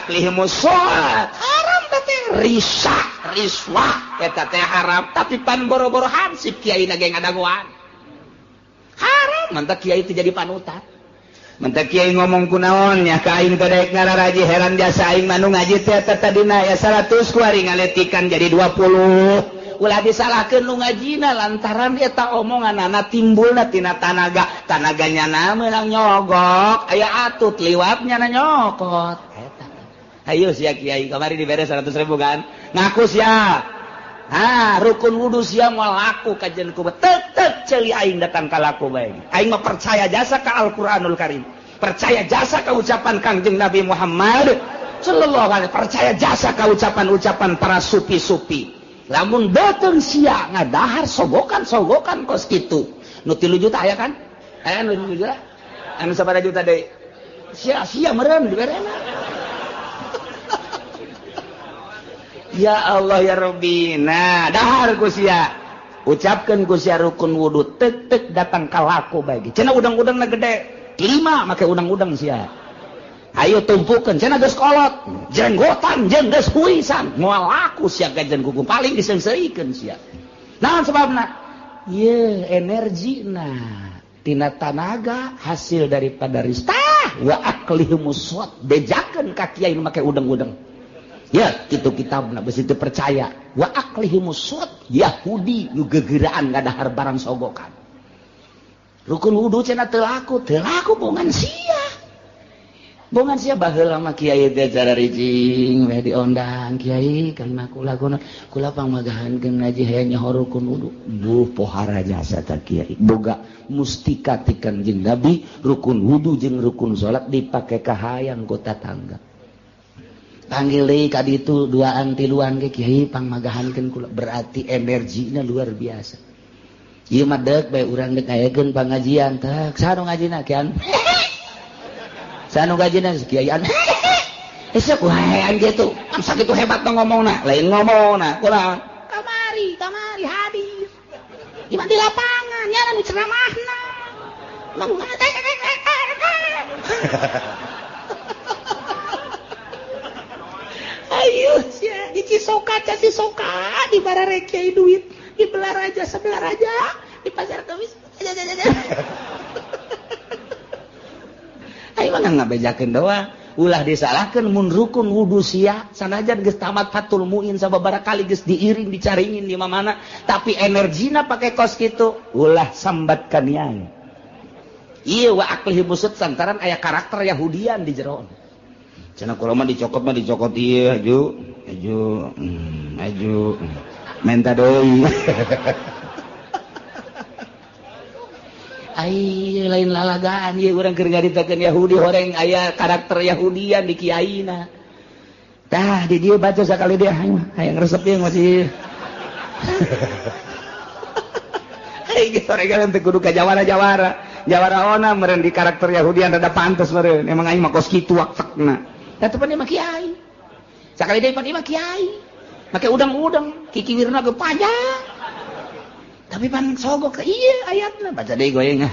aklihimus suhat, haram teh risa, riswah, eta teh haram, tapi pan boro-boro hansip kiai na ge ngadagoan. Haram, mantak kiai teh jadi panutan. Mantak kiai ngomong kunaon nya ka aing teh daek ngararaji heran jasa aing mah nu ngaji teh eta tadina ya 100 kuari ngaletikan jadi 20. Ulah disalahkeun nu ngajina lantaran eta omonganana timbulna tina tanaga, tanaganya na meunang nyogok, aya atut liwatnya na nyokot. Eta. Ayo sia kiai kamari dibere 100.000 kan? Ngaku sia. Ah, rukun wudu sia moal laku kajian ku tetep ceuli aing datang ka laku bae. Aing mah percaya jasa ka Al-Qur'anul Karim. Percaya jasa ka ucapan Kangjeng Nabi Muhammad sallallahu alaihi, percaya jasa ka ucapan-ucapan para supi-supi. Lamun beuteung sia ngadahar sogokan-sogokan kos kitu. Nu 3 juta aya kan? Aya nu 3 juta? Anu sabaraha juta deui? Sia-sia meureun diberena. Ya Allah ya Rabbi. Nah, dahar ku sia. Ucapkeun ku sia rukun wudu tek-tek datang ka laku bae. Cenah udang-udangna gede. 5 make udang-udang sia. Ayo tumpukeun cenah geus kolot, jenggotan jeung geus huisan, moal laku sia gajen kuku paling diseungseurikeun sia. Naon sebabna? Ye energina tina tanaga hasil daripada ristah wa aklihimus bejakeun ka kiai nu make udang-udang. Ya kitu kitabna besi teu percaya wa aklihimus Yahudi nu gegeraan ngadahar barang sogokan. Rukun wudu cenah teu laku bongan sia. Bongan sia baheula mah kiai teh cara ricing we diondang kiai kana kula kula kula pangmagahankeun ngaji hayang nyaho rukun wudu. Buh pohara jasa ta kiai. Boga mustika ti Kangjeng Nabi rukun wudu jeung rukun salat dipake ka hayang ku tatangga. Panggil deui ka ditu duaan tiluan ge kiai pangmagahankeun kula, berarti energina luar biasa. Ieu mah deuk bae urang deuk ngayakeun pangajian teh saha nu ngajina kian. Sanu gajina kiaian. Esok waean gitu. Sakitu hebat ngomongna, lain ngomongna. Kunaon? Kamari, kamari hadir. Di di lapangan, nya nu ceramahna. Ayo sia, di Cisoka, Cisoka, di barare kiai duit, di Belaraja sebelah raja, di Pasar Kemis. Ayo mah ngabejakeun doang, ulah disalahkeun mun rukun wudu sia sanajan geus tamat Fathul Muin sababaraha kali geus diiring dicaringin di mana-mana, tapi energina pake kos kitu, ulah sambat ka niai. Ieu wa aklihi busut santaran aya karakter Yahudian di jero. Cenah kula mah dicokot ieu aju, aju, aju. Menta deui. Ai lain lalagaan ieu urang keur ngaritakeun Yahudi horeng aya karakter Yahudian di kiaina. Tah di dieu baca sakali dia hayang resep ieu masih. Ai geus horeng teh kudu ka jawara-jawara. Jawara ona meureun di karakter Yahudian rada pantes meureun. Emang aing mah kos kitu waktekna. Tah teu pan mah kiai. Sakali deui pan mah kiai. Make udang-udang, kikiwirna ge panjang. Tapi pan sogok iya ayatna baca deui goyeng ah.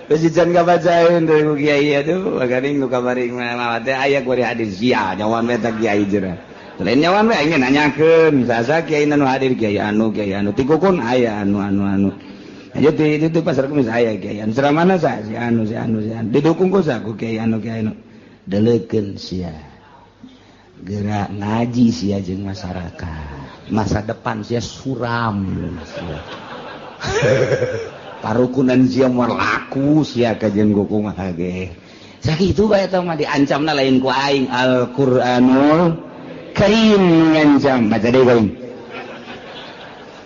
Besi can kabacaeun deui ku kiai aduh bagaring nu kamari mah teh aya ku hadir sia nyawan we teh kiai jera. Lain nyawan we aing nanyakeun sasa kiai nu hadir kiai anu tikukun aya anu anu anu. Aja di itu pasar kemis aya kiai anu ceramahna sa si anu si anu si anu didukung ku sa ku kiai anu kiai anu. Deleukeun sia. Gerak ngaji sia jeung masyarakat. Masa depan sia suram sia. Parukunan sia moal laku sia ka jeung kumaha ge. Sakitu bae eta mah diancamna lain ku aing Al-Qur'anul Karim ngancam baca deui aing.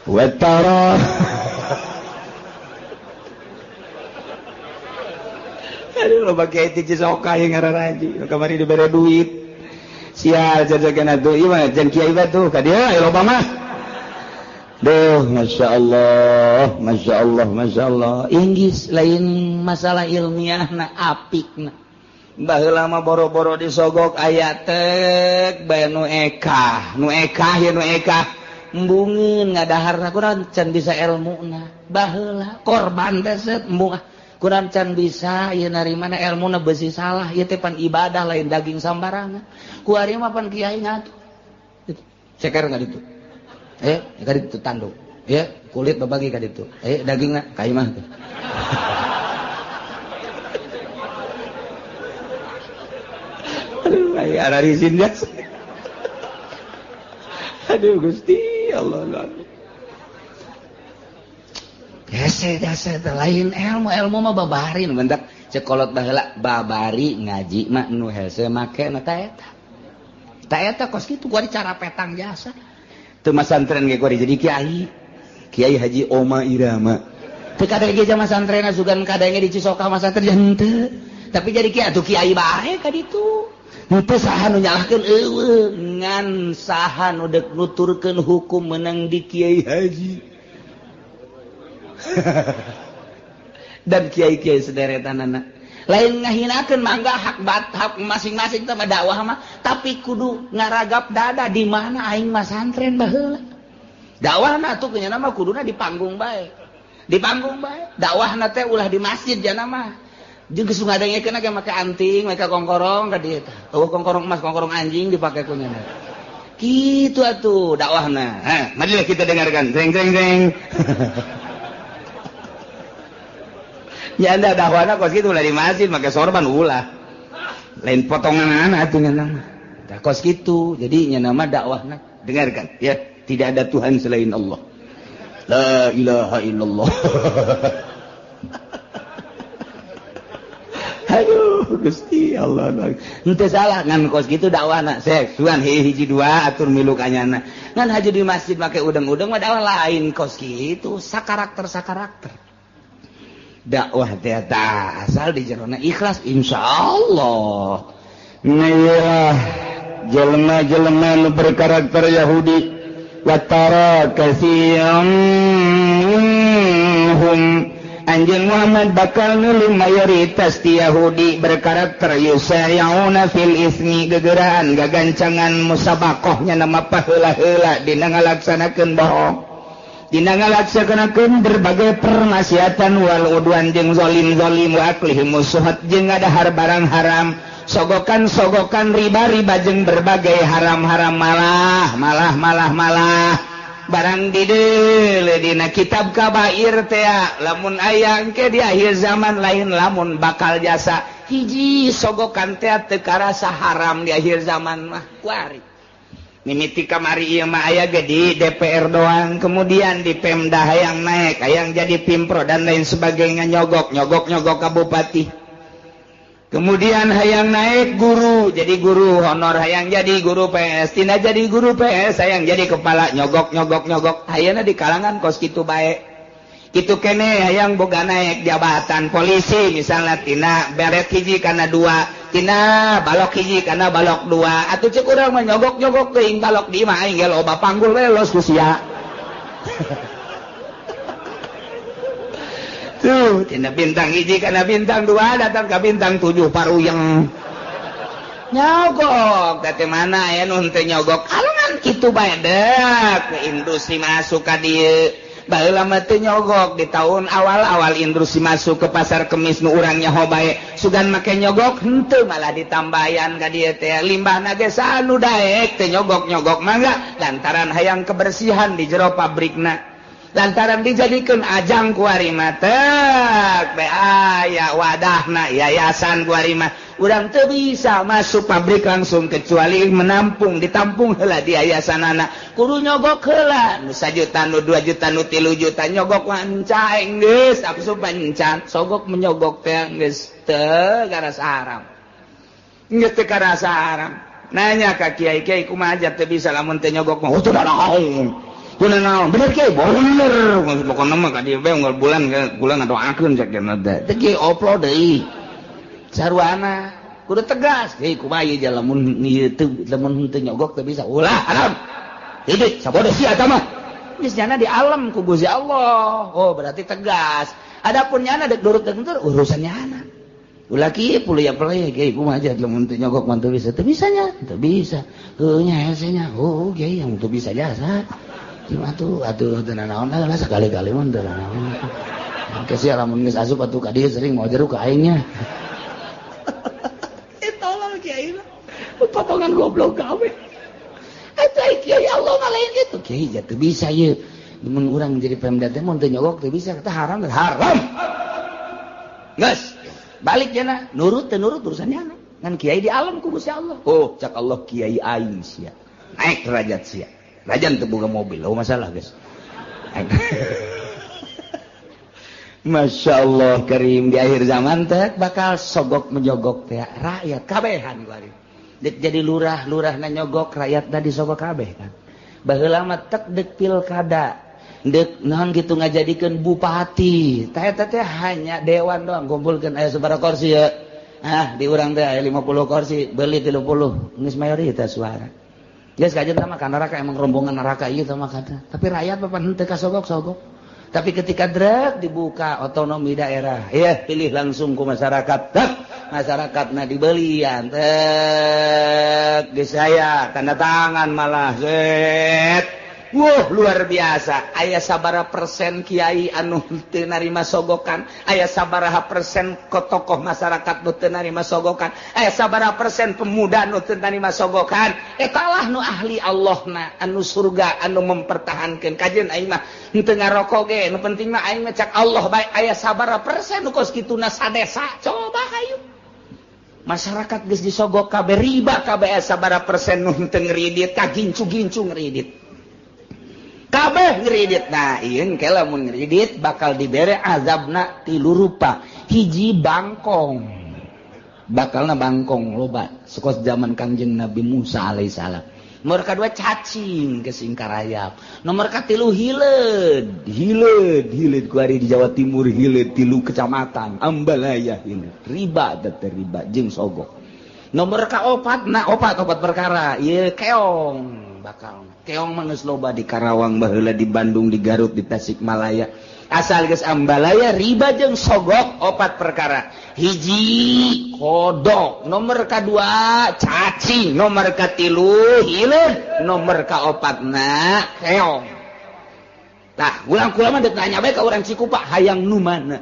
Wa tara Aduh loba kiai ti Cisoka yang ngararaji kamari dibere duit. Sial jajakan atuh ieu mah jeung kiai batu ka dieu aya loba mah. Duh masyaallah, masyaallah, masyaallah. Inggris lain masalah ilmiahna apikna. Baheula mah boro-boro disogok aya tek bae nu ekah, nu ekah ye nu ekah. Embungeun ngadaharna kurang can bisa elmuna. Baheula korban teh set embung kurang can bisa ieu narimana elmuna beusi salah ieu teh pan ibadah lain daging sambarangan. Ku ari mah pan kiai ngatu. Ceker ka ditu. Ka ditu tanduk. Ya, kulit babagi ka ditu. Dagingna ka imah teh. Aduh, aya ararisin jas. Aduh Gusti Allah Allah. Hese jasa lain ilmu ilmu mah babarin bentak Cekolot baheula babari ngaji mah nu hese make na ta eta. Ta eta kos kitu gua dicara petang jasa. Teu masantren ge gua jadi kiai. Kiai Haji Oma Irama. Teu kadenge ge masantren sugan kadenge di Cisoka masantren henteu. Tapi jadi kiai atuh kiai bae ka ditu. Henteu saha nu nyalahkeun eueuh ngan saha nu deuk nuturkeun hukum meunang di kiai haji. Dan kiai-kiai sederetanana lain ngahinakeun mangga hak hak masing-masing teh dakwah mah, tapi kudu ngaragap dada di mana aing masantren baheula. Dakwahna atuh nya mah kuduna di panggung bae. Di panggung bae. Dakwahna teh ulah di masjid jana mah. Jeung geus ngadengekeun ge make anting, make kongkorong ka dieu tah. Eueuh kongkorong emas, kongkorong anjing dipake ku nya. Kitu atuh dakwahna. Hah, marilah kita dengarkan. Jeng jeng jeng. Ya anda dakwahna kos kitu ulah di masjid make sorban ulah. Lain potongan atuh nya mah. Tah kos kitu. Jadi nya nama dakwahna dengarkan ya, tidak ada Tuhan selain Allah. La ilaha illallah. Aduh Gusti Allah. Henteu salah ngan kos kitu dakwahna. Sek sugan hiji dua atur milu kanyana. Ngan haji di masjid make udeng-udeng mah dakwah lain kos kitu, sakarakter-sakarakter. Dakwah teh asal di jerona ikhlas insyaallah. Nah, jelema-jelema nu berkarakter Yahudi watara katsiran minhum anjeun Muhammad bakal nuli mayoritas ti Yahudi berkarakter yusayauna fil ismi gegeraan gagancangan musabaqahnya nama paheula-heula dina ngalaksanakeun bohong dina ngalaksanakeun berbagai permaksiatan wal udwan jeung zalim-zalim wa aklihim suhat jeung ngadahar barang haram sogokan-sogokan riba-riba jeung berbagai haram-haram malah malah malah malah barang dideule dina kitab kabair teh lamun aya engke di akhir zaman lain lamun bakal jasa hiji sogokan teh teu karasa haram di akhir zaman mah kuari mimiti kamari ieu mah aya ge di DPR doang kemudian di Pemda hayang naik hayang jadi pimpro dan lain sebagainya nyogok nyogok nyogok ka bupati kemudian hayang naik guru jadi guru honor hayang jadi guru PS tina jadi guru PS hayang jadi kepala nyogok nyogok nyogok hayana di kalangan kos kitu bae kitu kene hayang boga naik jabatan polisi misalnya tina beret hiji kana dua tina balok hiji kana balok dua atuh cek urang mah nyogok-nyogok teuing balok di imah aing ge loba panggul we los ku sia. Tuh tina bintang hiji kana bintang dua datang ka bintang 7 paruyeng nyogok teh mana aya nu henteu nyogok kalangan kitu bae deuk industri masuk ka dieu. Baheula mah teu nyogok di tahun awal-awal industri masuk ke pasar kemis nu urang nyaho bae sugan make nyogok henteu malah ditambayan ka dieu teh limbahna ge saha nu daek teu nyogok-nyogok mangga lantaran hayang kebersihan di jero pabrikna lantaran dijadikeun ajang kuari mah teh bae aya wadahna yayasan kuari mah urang teu bisa masuk pabrik langsung kecuali menampung ditampung heula di yayasanana kudu nyogok heula nu 1 juta nu 2 juta nu 3 juta nyogok wanca geus asup encan sogok menyogok teh geus teu karasa haram geus teu karasa haram nanya ka kiai-kiai kumaha aja teu bisa lamun teu nyogok mah teu naon kunaon bener kiai bener pokona mah ka dieu bae unggal bulan bulan ngadoakeun cek dina teh teu kiai oplo deui sarwana kudu tegas hei kumaha ieu lamun ieu teu lamun teu nyogok teu bisa ulah haram titik sabodo sia eta mah geus nyana di alam ku Gusti Allah oh berarti tegas adapun nyana deuk durut deuk henteu urusan nyana ulah kieu puluh ya peleh kiai kumaha aja lamun teu nyogok mah teu bisa teu bisa nya teu bisa heuh nya hese nya oh kiai yang teu bisa jasa atuh atuh teu nanaon lah sekali-kali mah teu nanaon kasih lamun geus asup atuh ka dieu sering mau jeruk ka aing nya. Tolol kiai mah potongan goblok gawe eta kiai Allah mah lain kitu kiai teu bisa ieu mun urang jadi pemda teh mun teu nyogok teu bisa kata haram haram geus balik cenah nurut teu nurut urusan nya ngan kiai di alam ku Gusti Allah oh cak Allah kiai aing sia naik derajat sia rajan teu boga mobil oh masalah guys. Masya Allah Karim, di akhir zaman teh bakal sogok menyogok teh rakyat kabehan kuari. Dek jadi lurah, lurah na nyogok rakyat da disogok kabeh kan. Baheula mah tek dek pilkada, dek naon kitu ngajadikeun bupati. Tah eta teh hanya dewan doang kumpulkeun aya sabaraha kursi ya. Ah, di urang teh aya 50 kursi, beli 30, geus mayoritas suara. Geus kajen mah ka neraka emang rombongan neraka ieu teh mah kata. Tapi rakyat papan henteu kasogok-sogok. Tapi ketika drek dibuka otonomi daerah, ya pilih langsung ku masyarakat. Tek, masyarakatna dibelian. Tek, geus aya tanda tangan malah. Zet. Wuh, luar biasa. Aya sabaraha persen kiai anu teu narima sogokan, aya sabaraha persen tokoh masyarakat nu teu narima sogokan, aya sabaraha persen pemuda nu teu narima sogokan. Eta lah nu ahli Allahna, anu surga, anu mempertahankeun. Kajeun aing mah henteu ngarokok ge, nu penting mah aing mah cak Allah bae. Aya sabaraha persen nu kos kituna sadesa. Coba hayu. Masyarakat geus disogok kabeh riba kabeh, aya sabaraha persen nu henteu ngridit, kagincu-gincu ngridit. Kabeh ngeridit. Nah, ieu engke lamun ngeridit bakal dibere azabna tilu rupa. Hiji bangkong. Bakalna bangkong loba sekos zaman Kangjeng Nabi Musa alaihissalam. Nomor kadua cacing ke singkarayap. Nomor katilu hileud, hileud, hileud kuari di Jawa Timur hileud tilu kecamatan Ambalaya hileud. Riba teh riba jeung sogok. Nomor kaopat, nah opat perkara ieu keong bakal. Keong mah geus loba di Karawang baheula, di Bandung, di Garut, di Tasikmalaya. Asal geus Ambalaya riba jeung sogok opat perkara. Hiji kodok, nomor kadua cacing, nomor katilu hileud, nomor kaopatna keong. Tah, urang kula mah deuk nanya bae ka urang Cikupa, hayang nu mana?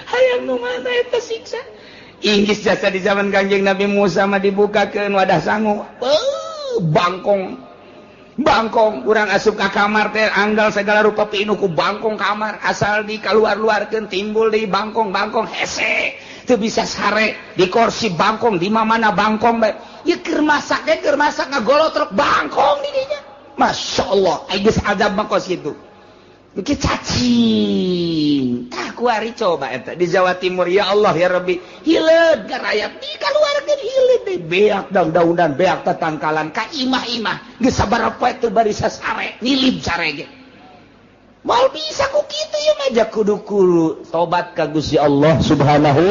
Hayang nu mana eta siksa? Inggris jasa di zaman Kangjeng Nabi Musa mah dibukakeun wadah sangu. Bangkong. Bangkong urang asup ka kamar teh anggal segala rupa pinuh ku bangkong kamar, asal dikaluar-luarkeun timbul deui bangkong-bangkong hese. Teu bisa sare di kursi bangkong, di mana bangkong bae. Ieu keur masak ge keur masak ngagolotrok bangkong di dinya. Masyaallah, ai geus azab mah kos kitu. Engke cacing. Tah kuari coba eta di Jawa Timur, ya Allah ya Rabbi, hileud garayap dikaluarkeun hileud deui beak daun-daunan beak tatangkalan ka imah-imah geus sabaraha poe teu bari sasare nilib sare ge. Moal bisa ku kitu ieu mah ja kudu kulu tobat ka Gusti Allah Subhanahu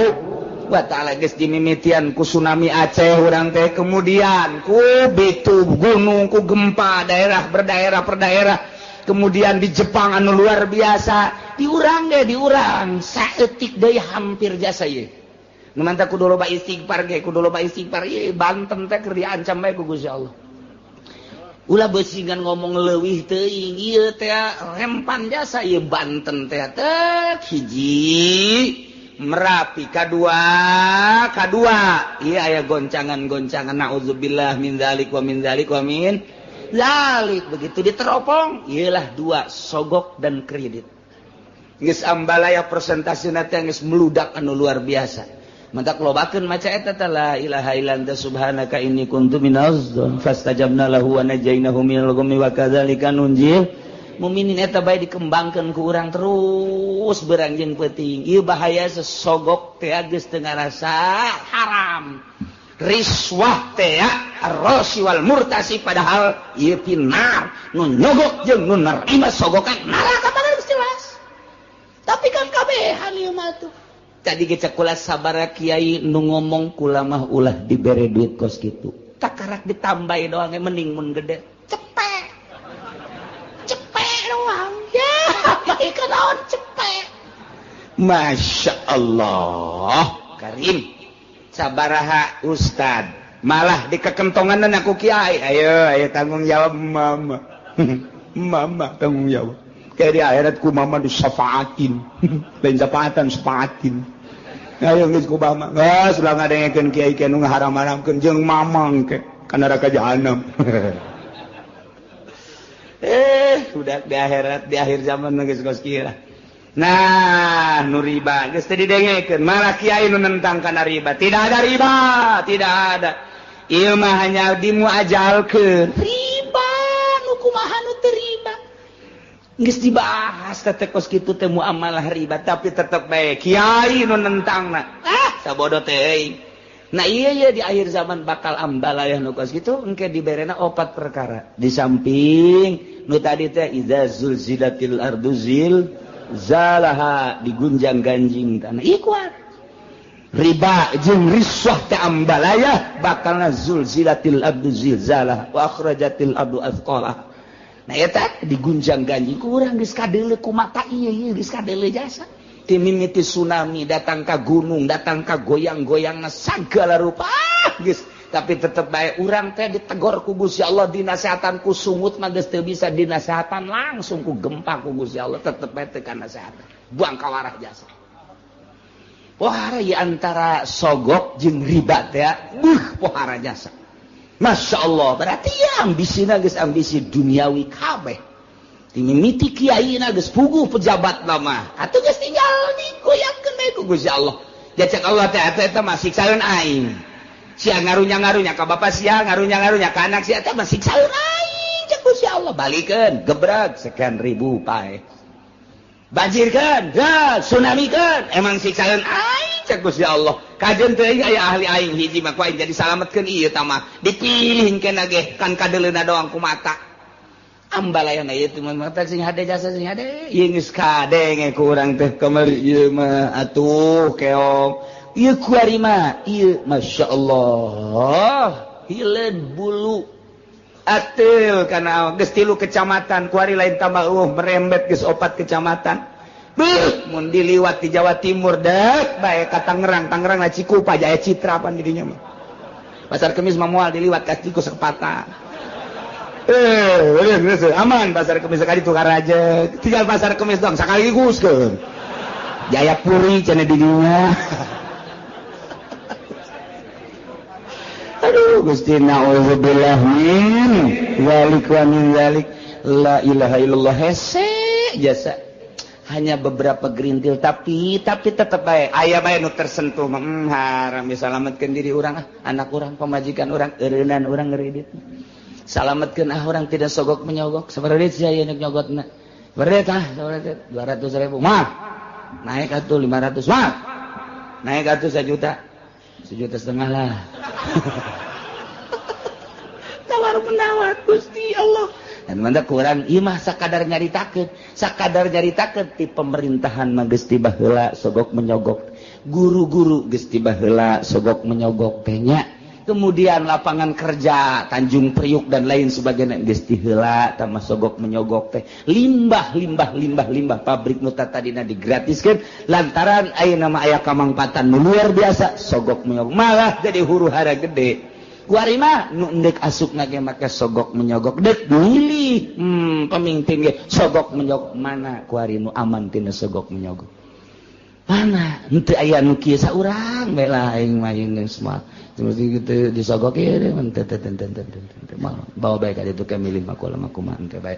wa taala. Geus dimimitian ku tsunami Aceh urang teh, kemudian ku bitu gunung, ku gempa daerah berdaerah per daerah. Kemudian di Jepang anu luar biasa, diurang deh, diurang saeutik deui hampir jasa ieu. Nu mantap kudu loba istighfar ge, kudu loba istighfar ieu Banten teh keur diancam bae ku Gusti Allah. Ulah beusingan ngomong leuwih teuing ieu teh rempan jasa ieu Banten teh teh hiji Merapi kadua ieu aya goncangan-goncangan naudzubillah min dzalik wa min dzalik wa min zalik. Begitu diteropong ialah dua sogok dan kredit. Geus Ambalaya persentasena teh geus meludak anu luar biasa. Mantak lobakeun maca eta teh la ilaha illa anta subhanaka inni kuntu minaz dzalimin fastajabna lahu wa najainahu minal ghammi wa kadzalika nunjil muminin. Eta bae dikembangkeun ku urang terus berang jeung peuting. Ieu bahaya sesogok teh geus teu ngarasa haram. Riswah teh ar-rasi wal murtasi, padahal ieu pinar nu nyogok jeung nu narima sogokan neraka mah geus jelas. Tapi kan kabehan ieu mah tuh. Tadi ge cek kula sabaraha kiai nu ngomong kula mah ulah dibere duit kos kitu. Takarak ditambahi doang mending mun gede. Cepek. Cepek doang. Ya, bae kanaon cepek. Masya Allah Karim. Sabaraha ustad malah dikekentongan aku kiai, ayo ayo tanggung jawab mama. Mama tanggung jawab kayak di akhirat ku mama disafaatin, lain syafaatan safaatin. Ayo geus ku mama geus ulah ngadengekeun kiai kiai nu ngaharam-haramkeun jeung mamang ke ka neraka jahanam. Udah di akhirat di akhir zaman geus kos kieu. Nah, nu riba geus teu didengekeun, malah kiai nu nentang kana riba. Tidak ada riba, tidak ada. Ieu mah hanya dimuajalkeun. Riba nu kumaha nu teu riba. Geus dibahas teh kos kitu teh muamalah riba tapi tetep bae kiai nu nentangna. Ah, sabodo teh euy. Nah iya ya di akhir zaman bakal ambalayah nu kos kitu engke diberena opat perkara. Di samping nu tadi teh idza zulzilatil ardu zilzalaha digunjang-ganjing tanah. Ieu kuat. Riba jeung riswah teh ambalayah bakalna zulzilatil ardu zilzalaha wa akhrajatil ardu athqalaha. Nah eta digunjang-ganjing kurang geus kadeuleu ku mata ieu ieu geus kadeuleu jasa. Ti mimiti tsunami datang ka gunung, datang ka goyang-goyangna sagala rupa geus, tapi tetep bae urang teh ditegor ku Gusti Allah, dinasehatan ku sungut mah geus teu bisa dinasehatan langsung ku gempa ku Gusti Allah, tetep bae teu kanasehatan. Buang kawarah jasa. Pohara ieu antara sogok jeung riba teh, beuh pohara jasa. Masya Allah, berarti ya ambisina geus ambisi duniawi kabeh. Timimiti kiai na geus puguh pejabat nama. Atuh geus tinggal digoyangkeun bae ku Gusti Allah. Jacek Allah teh atuh eta mah siksaeun aing. Sia ngarunya-ngarunya ka bapa sia, ngarunya-ngarunya ka anak sia eta mah siksaeun aing cek Gusti Allah. Balikeun, gebreg sekian ribu pae. Banjirkeun, ya, tsunamikeun, emang siksaeun aing cek Gusti Allah. Kajeun teuing aya ahli aing hiji mah ku aing jadi salametkeun ieu tah mah. Dipilihkeun ge kan kadeuleuna doang ku mata. Ambalayana ieu teh mah sing hade jasa sing hade. Ieu geus kadenge ku urang teh kamari ieu mah atuh keong. Ieu kuari mah ieu masyaallah hileun bulu. Atil kana geus 3 kecamatan kuari lain tambah eueuh merembet geus 4 kecamatan. Beuh mun diliwat di Jawa Timur dek bae ka Tangerang, Tangerang na Cikupa Jaya Citra pan di dinya mah. Pasar Kemis mah moal diliwat ka Ciku Sepata. Aman Pasar Kemis sekali tukar aja. Tinggal Pasar Kemis doang sekaligus keun. Jayapuri cenah di dinya. Aduh Gusti na'udzubillah min zalik wa min zalik. La ilaha illallah hese jasa. Hanya beberapa gerintil tapi tetep bae aya bae nu tersentuh haram disalametkeun diri urang ah anak urang pamajikan urang eureunnan urang ngeuridit. Salametkeun ah urang tidak sogok menyogok sabaraha sia ieu nyogotna. Bered ah sabaraha 200.000 mah. Naik atuh 500 mah. Naik atuh 1 juta. 1,5 juta lah. Tawar menawar Gusti Allah. Dan mana kurang ieu mah sakadar nyaritakeun, sakadar nyaritakeun ti pemerintahan mah geus ti baheula sogok menyogok. Guru-guru geus ti baheula sogok menyogok teh nya. Kemudian lapangan kerja Tanjung Priuk dan lain sebagainya geus ti heula tah sogok menyogok teh. Limbah limbah limbah limbah pabrik nu tadina digratiskeun lantaran ayeuna mah aya kamangpatan nu luar biasa sogok menyogok malah jadi huru-hara gede. Kuari mah nu endek asupna ge make sogok menyogok dek milih pemimpin ge sogok menyogok mana kuari nu aman tina sogok menyogok mana henteu aya nu kieu saurang bae lah aing mah jeung semua mesti kitu disogok ieu teu teu teu teu bawa bae ka ditu ke milih mah kula mah kumaha teh bae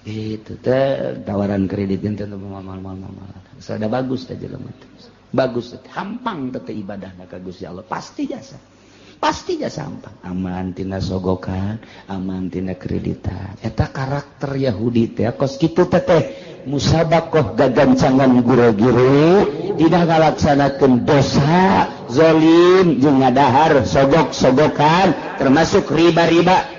itu teh tawaran kredit teh mal-mal sada bagus teh jelema teh bagus teh hampang teh ibadahna ka Gusti Allah pasti jasa. Pasti jasa hampang aman tina sogokan aman tina kreditan eta karakter Yahudi teh kos kitu teh musabakoh gagancangan gure-gure dina ngalaksanakeun dosa zalim jeung ngadahar sogok-sogokan termasuk riba-riba.